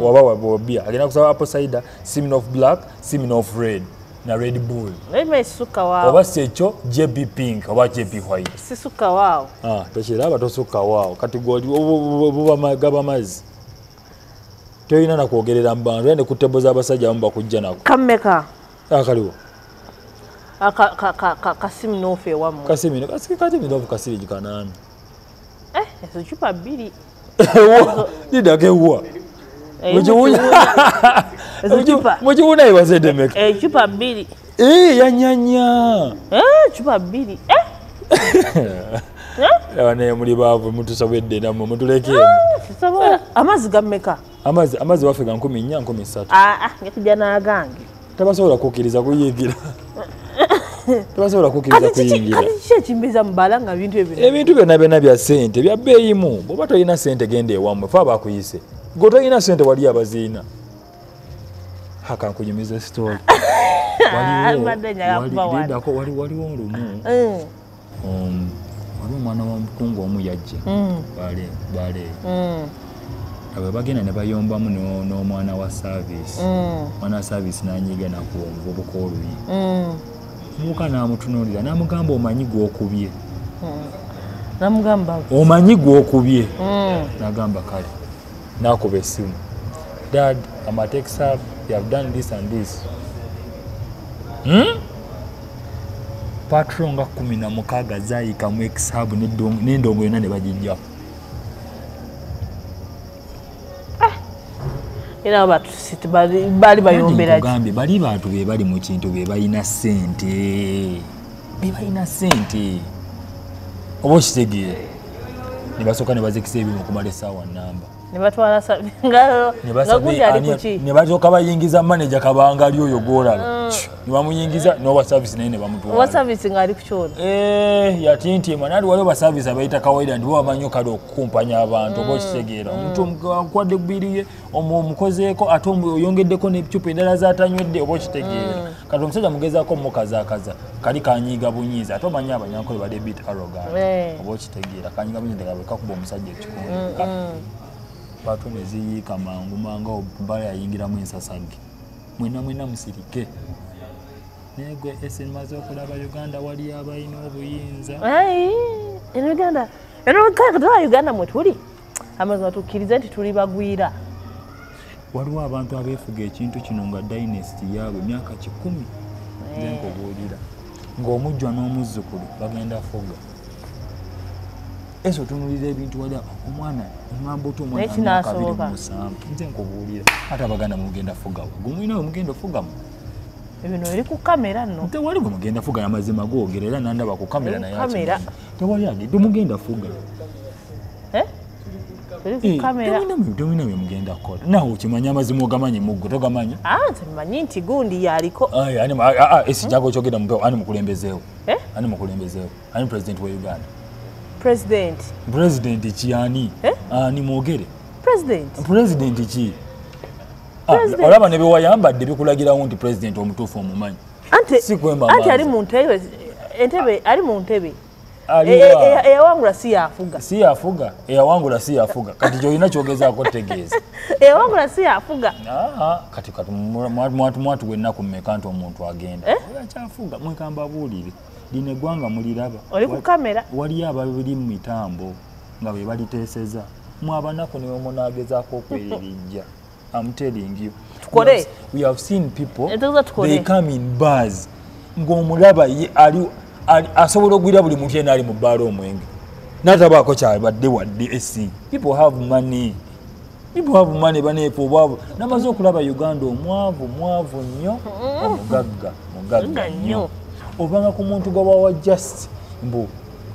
oba wa bia. Agenda kusaba apple cider, Smirnoff black, Smirnoff red na Red Bull. Oba si ekyo JB pink oba JB white. Sisuka waawo. Tokiraba tosuka waawo. Kati gwe gaba mazzi. Toyina na kwogerera mu bantu era ne ku table z'abasajja abamu bakujja nako. Kammeka? Akaliwo. Ka Smirnoff ewammwe. Ka Smirnoff kasirigi 8. Ezo cupa 2. Lidako ewwa. Mukiwuna ebazedde mmeka? Ecupa 2. Yanyanya. Cupa 2. Naye muli baavu mutusobedde nammwe mutulekeemu. Tusobola. Amazzi gammeka? Amazzi waffe ga 1400 1300. Ngekujja n'agange. Tabasobola kukkiriza kuyingira. Tabasobola kukkiriza kuyingira. Kati kiki ekimbiza mu bbaala nga bintu ebyo? Ebintu byonna byonna bya ssente bya bbeeyimu. Bw'oba tolina ssente genda ewammwe fe abakuyise. Gwe tolina ssente wali abaziina. Haka nkunyumiza story. Waliwo lumu. Waliwo omwana wa mukungu omu yajja. Bale. Abo bagenda ne bayombamu n'omwana wa service. Omwana wa service n'anyiga nakuba omuvubuka oluyi. Omuvubuka n'amutunuulira n'amugamba omanyi gw'okubye. N'amugamba omanyi gw'okubye. N'agamba kale. N'akuba essimu. Dad, I'm at Texas, you have done this and this. Patron nga 16 zaayika mu X-Hub n'endongo yonna ne bagijjako. Era bali bayombera ki? Bali bantu be bali mu kintu be balina ssente. Be balina ssente. Oba okitegeera. Ne basooka ne bazikisa ebyuma okumala essaawa nnamba. Ne batwala nga gundi ali ku ki? Ne basooka bayingiza manager Kabangali oyo gw'olaba. Ne bamuyingiza n'owa service naye ne bamutwala. Owa service ng'ali ku kyono. Yatintima nali waliwo ba service abayita kawaida nti bo bamanyi kale okukumpanya abantu oba okitegeera. Omuntu akuwadde bbiri ye omukozeeko ate oyongeddeko n'eccupa endala z'atanywedde oba okitegeera. Kati omusajja mugezaako mmukazaakaza kali kanyiiga bunyiizi ate omanyi Abanyankole bali a bit arrogant oba okitegeera kanyiiga bunyiizi nga bwe kakuba omusajja ekikonde. Pato ne ziyiika mangu mangu bbala yayingiramu ensasagge. Mwenna mwenna musirike. Naye gwe esi maze okulaba Uganda wali abalina obuyinza. Eno Uganda. Eno kale Uganda mwe tuli. Amazima tukkirize nti tuli bagwira. Waliwo abantu abeefuga ekintu kino nga dynasty yaabwe myaka 100. Nze nkubuulira. Ng'omujjwa n'omuzzukulu bagenda fuga. Eso otunuulira ebintu wali omwana oŋŋamba otya omwana myaka 27. Nze nkubuulira. Ate Abaganda mugenda fugawa. Gwe mulina we mugenda ofugamu. Ebino eri ku kamera nno. Tewali gwe mugenda fuga amazima googera era nandaba ku kamera naye akimanyi. Tewali agenda mugenda fuga. Teri ku kamera. Temulina bye mugenda kukola. Naawe okimanyi amazima ogamanyi muggo togamanyi? Nze mmanyi nti gundi yaliko. Esi jangu okyogera mu ani mukulembezeewo? Ani mukulembezeewo? Ani president wa Uganda? President. President ki ani? Ani mwogere? President. President ki? Olaba ne bewayambadde bikulagirawo nti president omutuufu omumanyi. Anti ali mu ntebe, entebe ali mu ntebe. Eyawangula si yafuga. Si yafuga, eyawangula si yafuga. Kati gy'olina kyogezaako tegeeza. Eyawangula si yafuga. Kati kati mwatu wennaku mmeka nti omuntu agenda. Akyafuga mweka mbabuulire. Lino eggwanga muliraba. Oli ku kamera. Waliyo ababiri mu mitambo nga be baliteeseza. Mwe abanaku ne bwe munaagezaako okweririjja. I'm telling you. We have seen people, they come in bars. Ng'omulaba ye Asobola okugwira buli muntu yenna ali mu bbaala omwenge n'atabaako kyabadde wadde. Esi, people have money, people have money. Baneefe obwavu namaze okulaba Uganda, omwavu mwavu nnyo, omugagga mugagga nnyo. Obanga ku muntu gwe bawa just mbu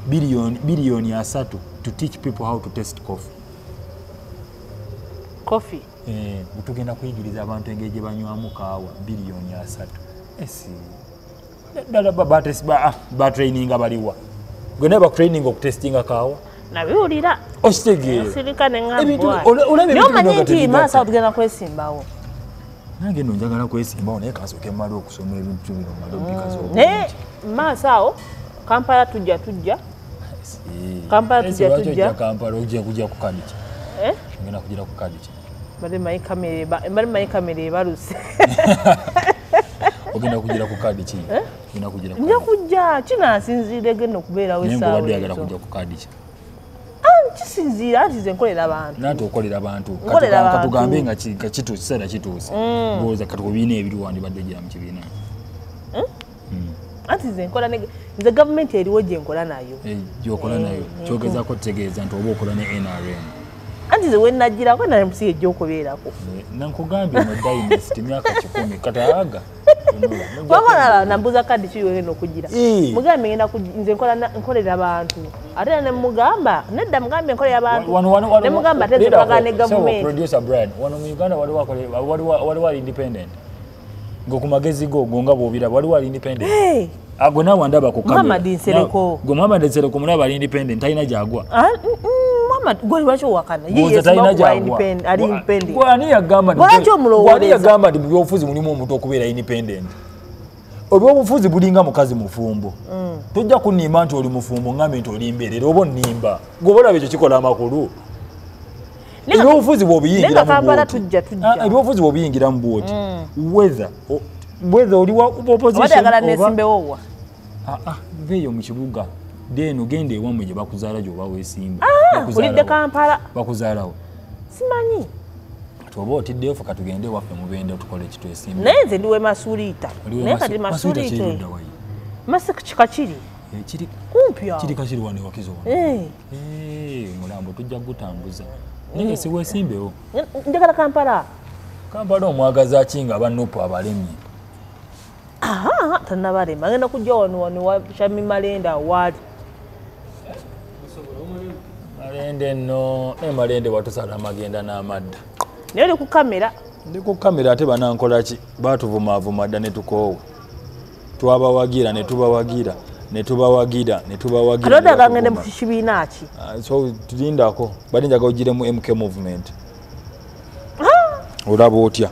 3 billion to teach people how to taste coffee. Coffee. Eh, tugenda kuyigiriza abantu engeri gye banywamu kaawa, 3 billion. Esi ddala batraininga baliwa? Gwe naye bakutraininga okutestinga kaawa? Nabiwulira. Okitegeera? Sirika. Ebintu- olaba Naye ebintu omanyi bino nga nti tebigatta. maaso awo tugenda kwesimbawo. Nange nno njagala kwesimbawo, naye kansooke mmale okusoma ebintu bino, mmale obikaza. Naye maaso awo Kampala tujja Kampala tujja, tujja. Kampala ojja kujja ku kadi ki? Eh? Ngenda kugira ku kadi ki? Bali manyi kamera ebaluse. Ogenda kugira ku kadi ki? Ogenda kugira ku Nja kadi? Kujja kinansinziire genda okubeerawo Naye essaawa ng'obadde oyagala ezo. kujja ku kadi ki? Kisinziira nti nze nkolera abantu. Nanti okolera bantu. Nkolera abantu. Katugambe nga kituuse, kiseera kituuse, ndowooza kati ku bibiina ebiri wandibadde ogira mu kibiina? Anti nze nkola nze gavumenti eriwo gye nkola nayo. Eh, gyokola nayo, kyogezaako tutegeeza nti oba okola ne NRM? Anti nze wenagirako NRM si ejja okubeerako. Nankugambye no dynasty myaka 100 kati aga. Wabona nambuza kadi ki wegenda okugira. Eh. Mugambe ngenda nze nkolera abantu, ate era ne mugamba nedda, mugambe nkolera abantu, ne mugamba ate nze nkolagana ne gavumenti. Producer Brian, wano mu Uganda waliwo ali independent ngo ku magezi go go nga bw'obiraba waliwo ali independent? Hey, Ago naawe ndaba ku kamera. Muhammad Nsereko. Gwe Muhammad Nsereko mulaba ali independent, talina gyagwa. Ah, Muhammad gwe lwaki owakana? Ye Gwoza yesimba talina kuba gyagwa. ali independent. Gwe ani yagamba nti- Lwaki omulowooleza? Gwe ani yagamba nti mu byobufuzi mulimu omuntu okubeera independent? Ebyobufuzi bulinga mukazi mufumbo. Tojja kunnimba nti oli mufumbo ngambe nti oli mbeerera, oba onnimba. Gwe oba olaba ekyo kikola amakulu? Ebyobufuzi Naye nga bw'obiyingiramu Kampala bw'oti. tujja. Ah, ebyobufuzi bw'obiyingiramu bw'oti, whether oli wa opposition Obadde ayagala oba- nesimbewo wa? Ah, ah, veeyo mu kibuga deeno, genda ewammwe gye bakuzaala gy'oba weesimba. Ulidde Kampala. Bakuzaalawo? Simanyi. Kati oba otiddeyo, ffe katugende ewaffe Mubende tukole ekitwesimba. Naye nze ndiwe Masuliita, naye kati Masuliita Kirudda wayi? Kika kiri Eh, kiri kumpi awo. Kiri kakiri wano ewakizo wano. Eh, Eh, mulambo tujja gutambuza, naye si weesimbewo. Njagala Kampala. Kampala omwagaza ki nga abanupu abalemye? Aha, tannabalema, agenda kujja wano wa Shami Malenda waali. Malende nno, naye Malende watusala amagenda n'amadda. Naye oli ku kamera. Ndi ku kamera, ate banankola ki? Batuvumaavuma dda ne tukoowa, twabawagira ne tubawagira ne tubawagira ne tubawagira. Kati Ne odaga ngende mu batuvuma. kibiina ki? Ah, so tulindako, bali njagala ogiremu MK Movement, olaba otya?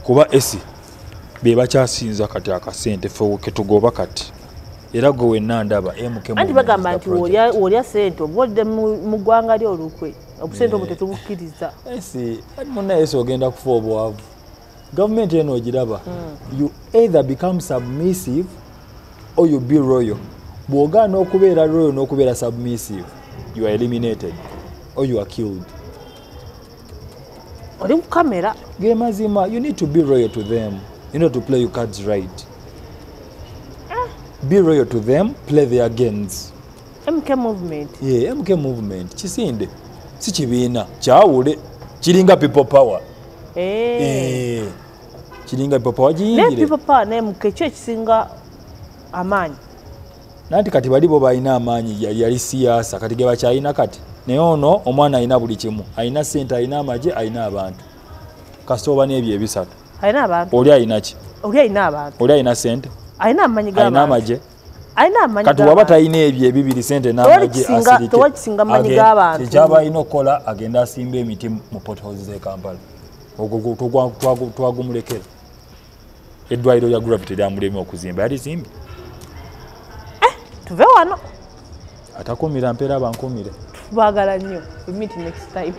Kuba esi be bakyasinza kati akasente ffe ketugoba kati, era gwe wenna ndaba MK Anti Movement bagamba is the nti project. olya sente oba olidde mu ggwanga lyo olukwe, obusente obwo tetubukkiriza. Esi munnaye, esi ogenda kufa obwavu. Gavumenti eno ogiraba, you either become submissive or you be royal. Bw'ogaana okubeera royal n'okubeera submissive, you are eliminated or you are killed. Oli ku kamera. Ge mazima. You need to be royal to them, you need to play your cards right, be royal to them, play their games. MK Movement. Yeah, MK Movement kisinde, si kibiina kyawule, kiringa People Power. Eh. Eh, kiringa People Power. Naye Giyingire. People Power ne MK ki ekisinga amaanyi? Nanti kati bali bo balina amaanyi, yali siyaasa kati ge bakyalina kati, naye ono omwana alina buli kimu, alina sente, alina amagye, alina abantu. Kasita oba n'ebyo ebisatu. Alina abantu. Oli alina ki? Oli alina abantu. Oli alina sente. Alina amaanyi Alina g'abantu. amagye. Alina amaanyi Kati waba g'abantu. talina ebyo ebibiri, sente n'amagye, asirike. Tewali kisinga maanyi g'abantu. Ekyaba alina okukola, agenda asimba emiti mu potholes z'e Kampala. Ogwo twagumulekera. Eddwaliro lya Gravity lyamulemi okuzimba, yalizimbye. Tuve wano. Atakumira mpeera bankumire. Tubaagala nnyo. We meet next time.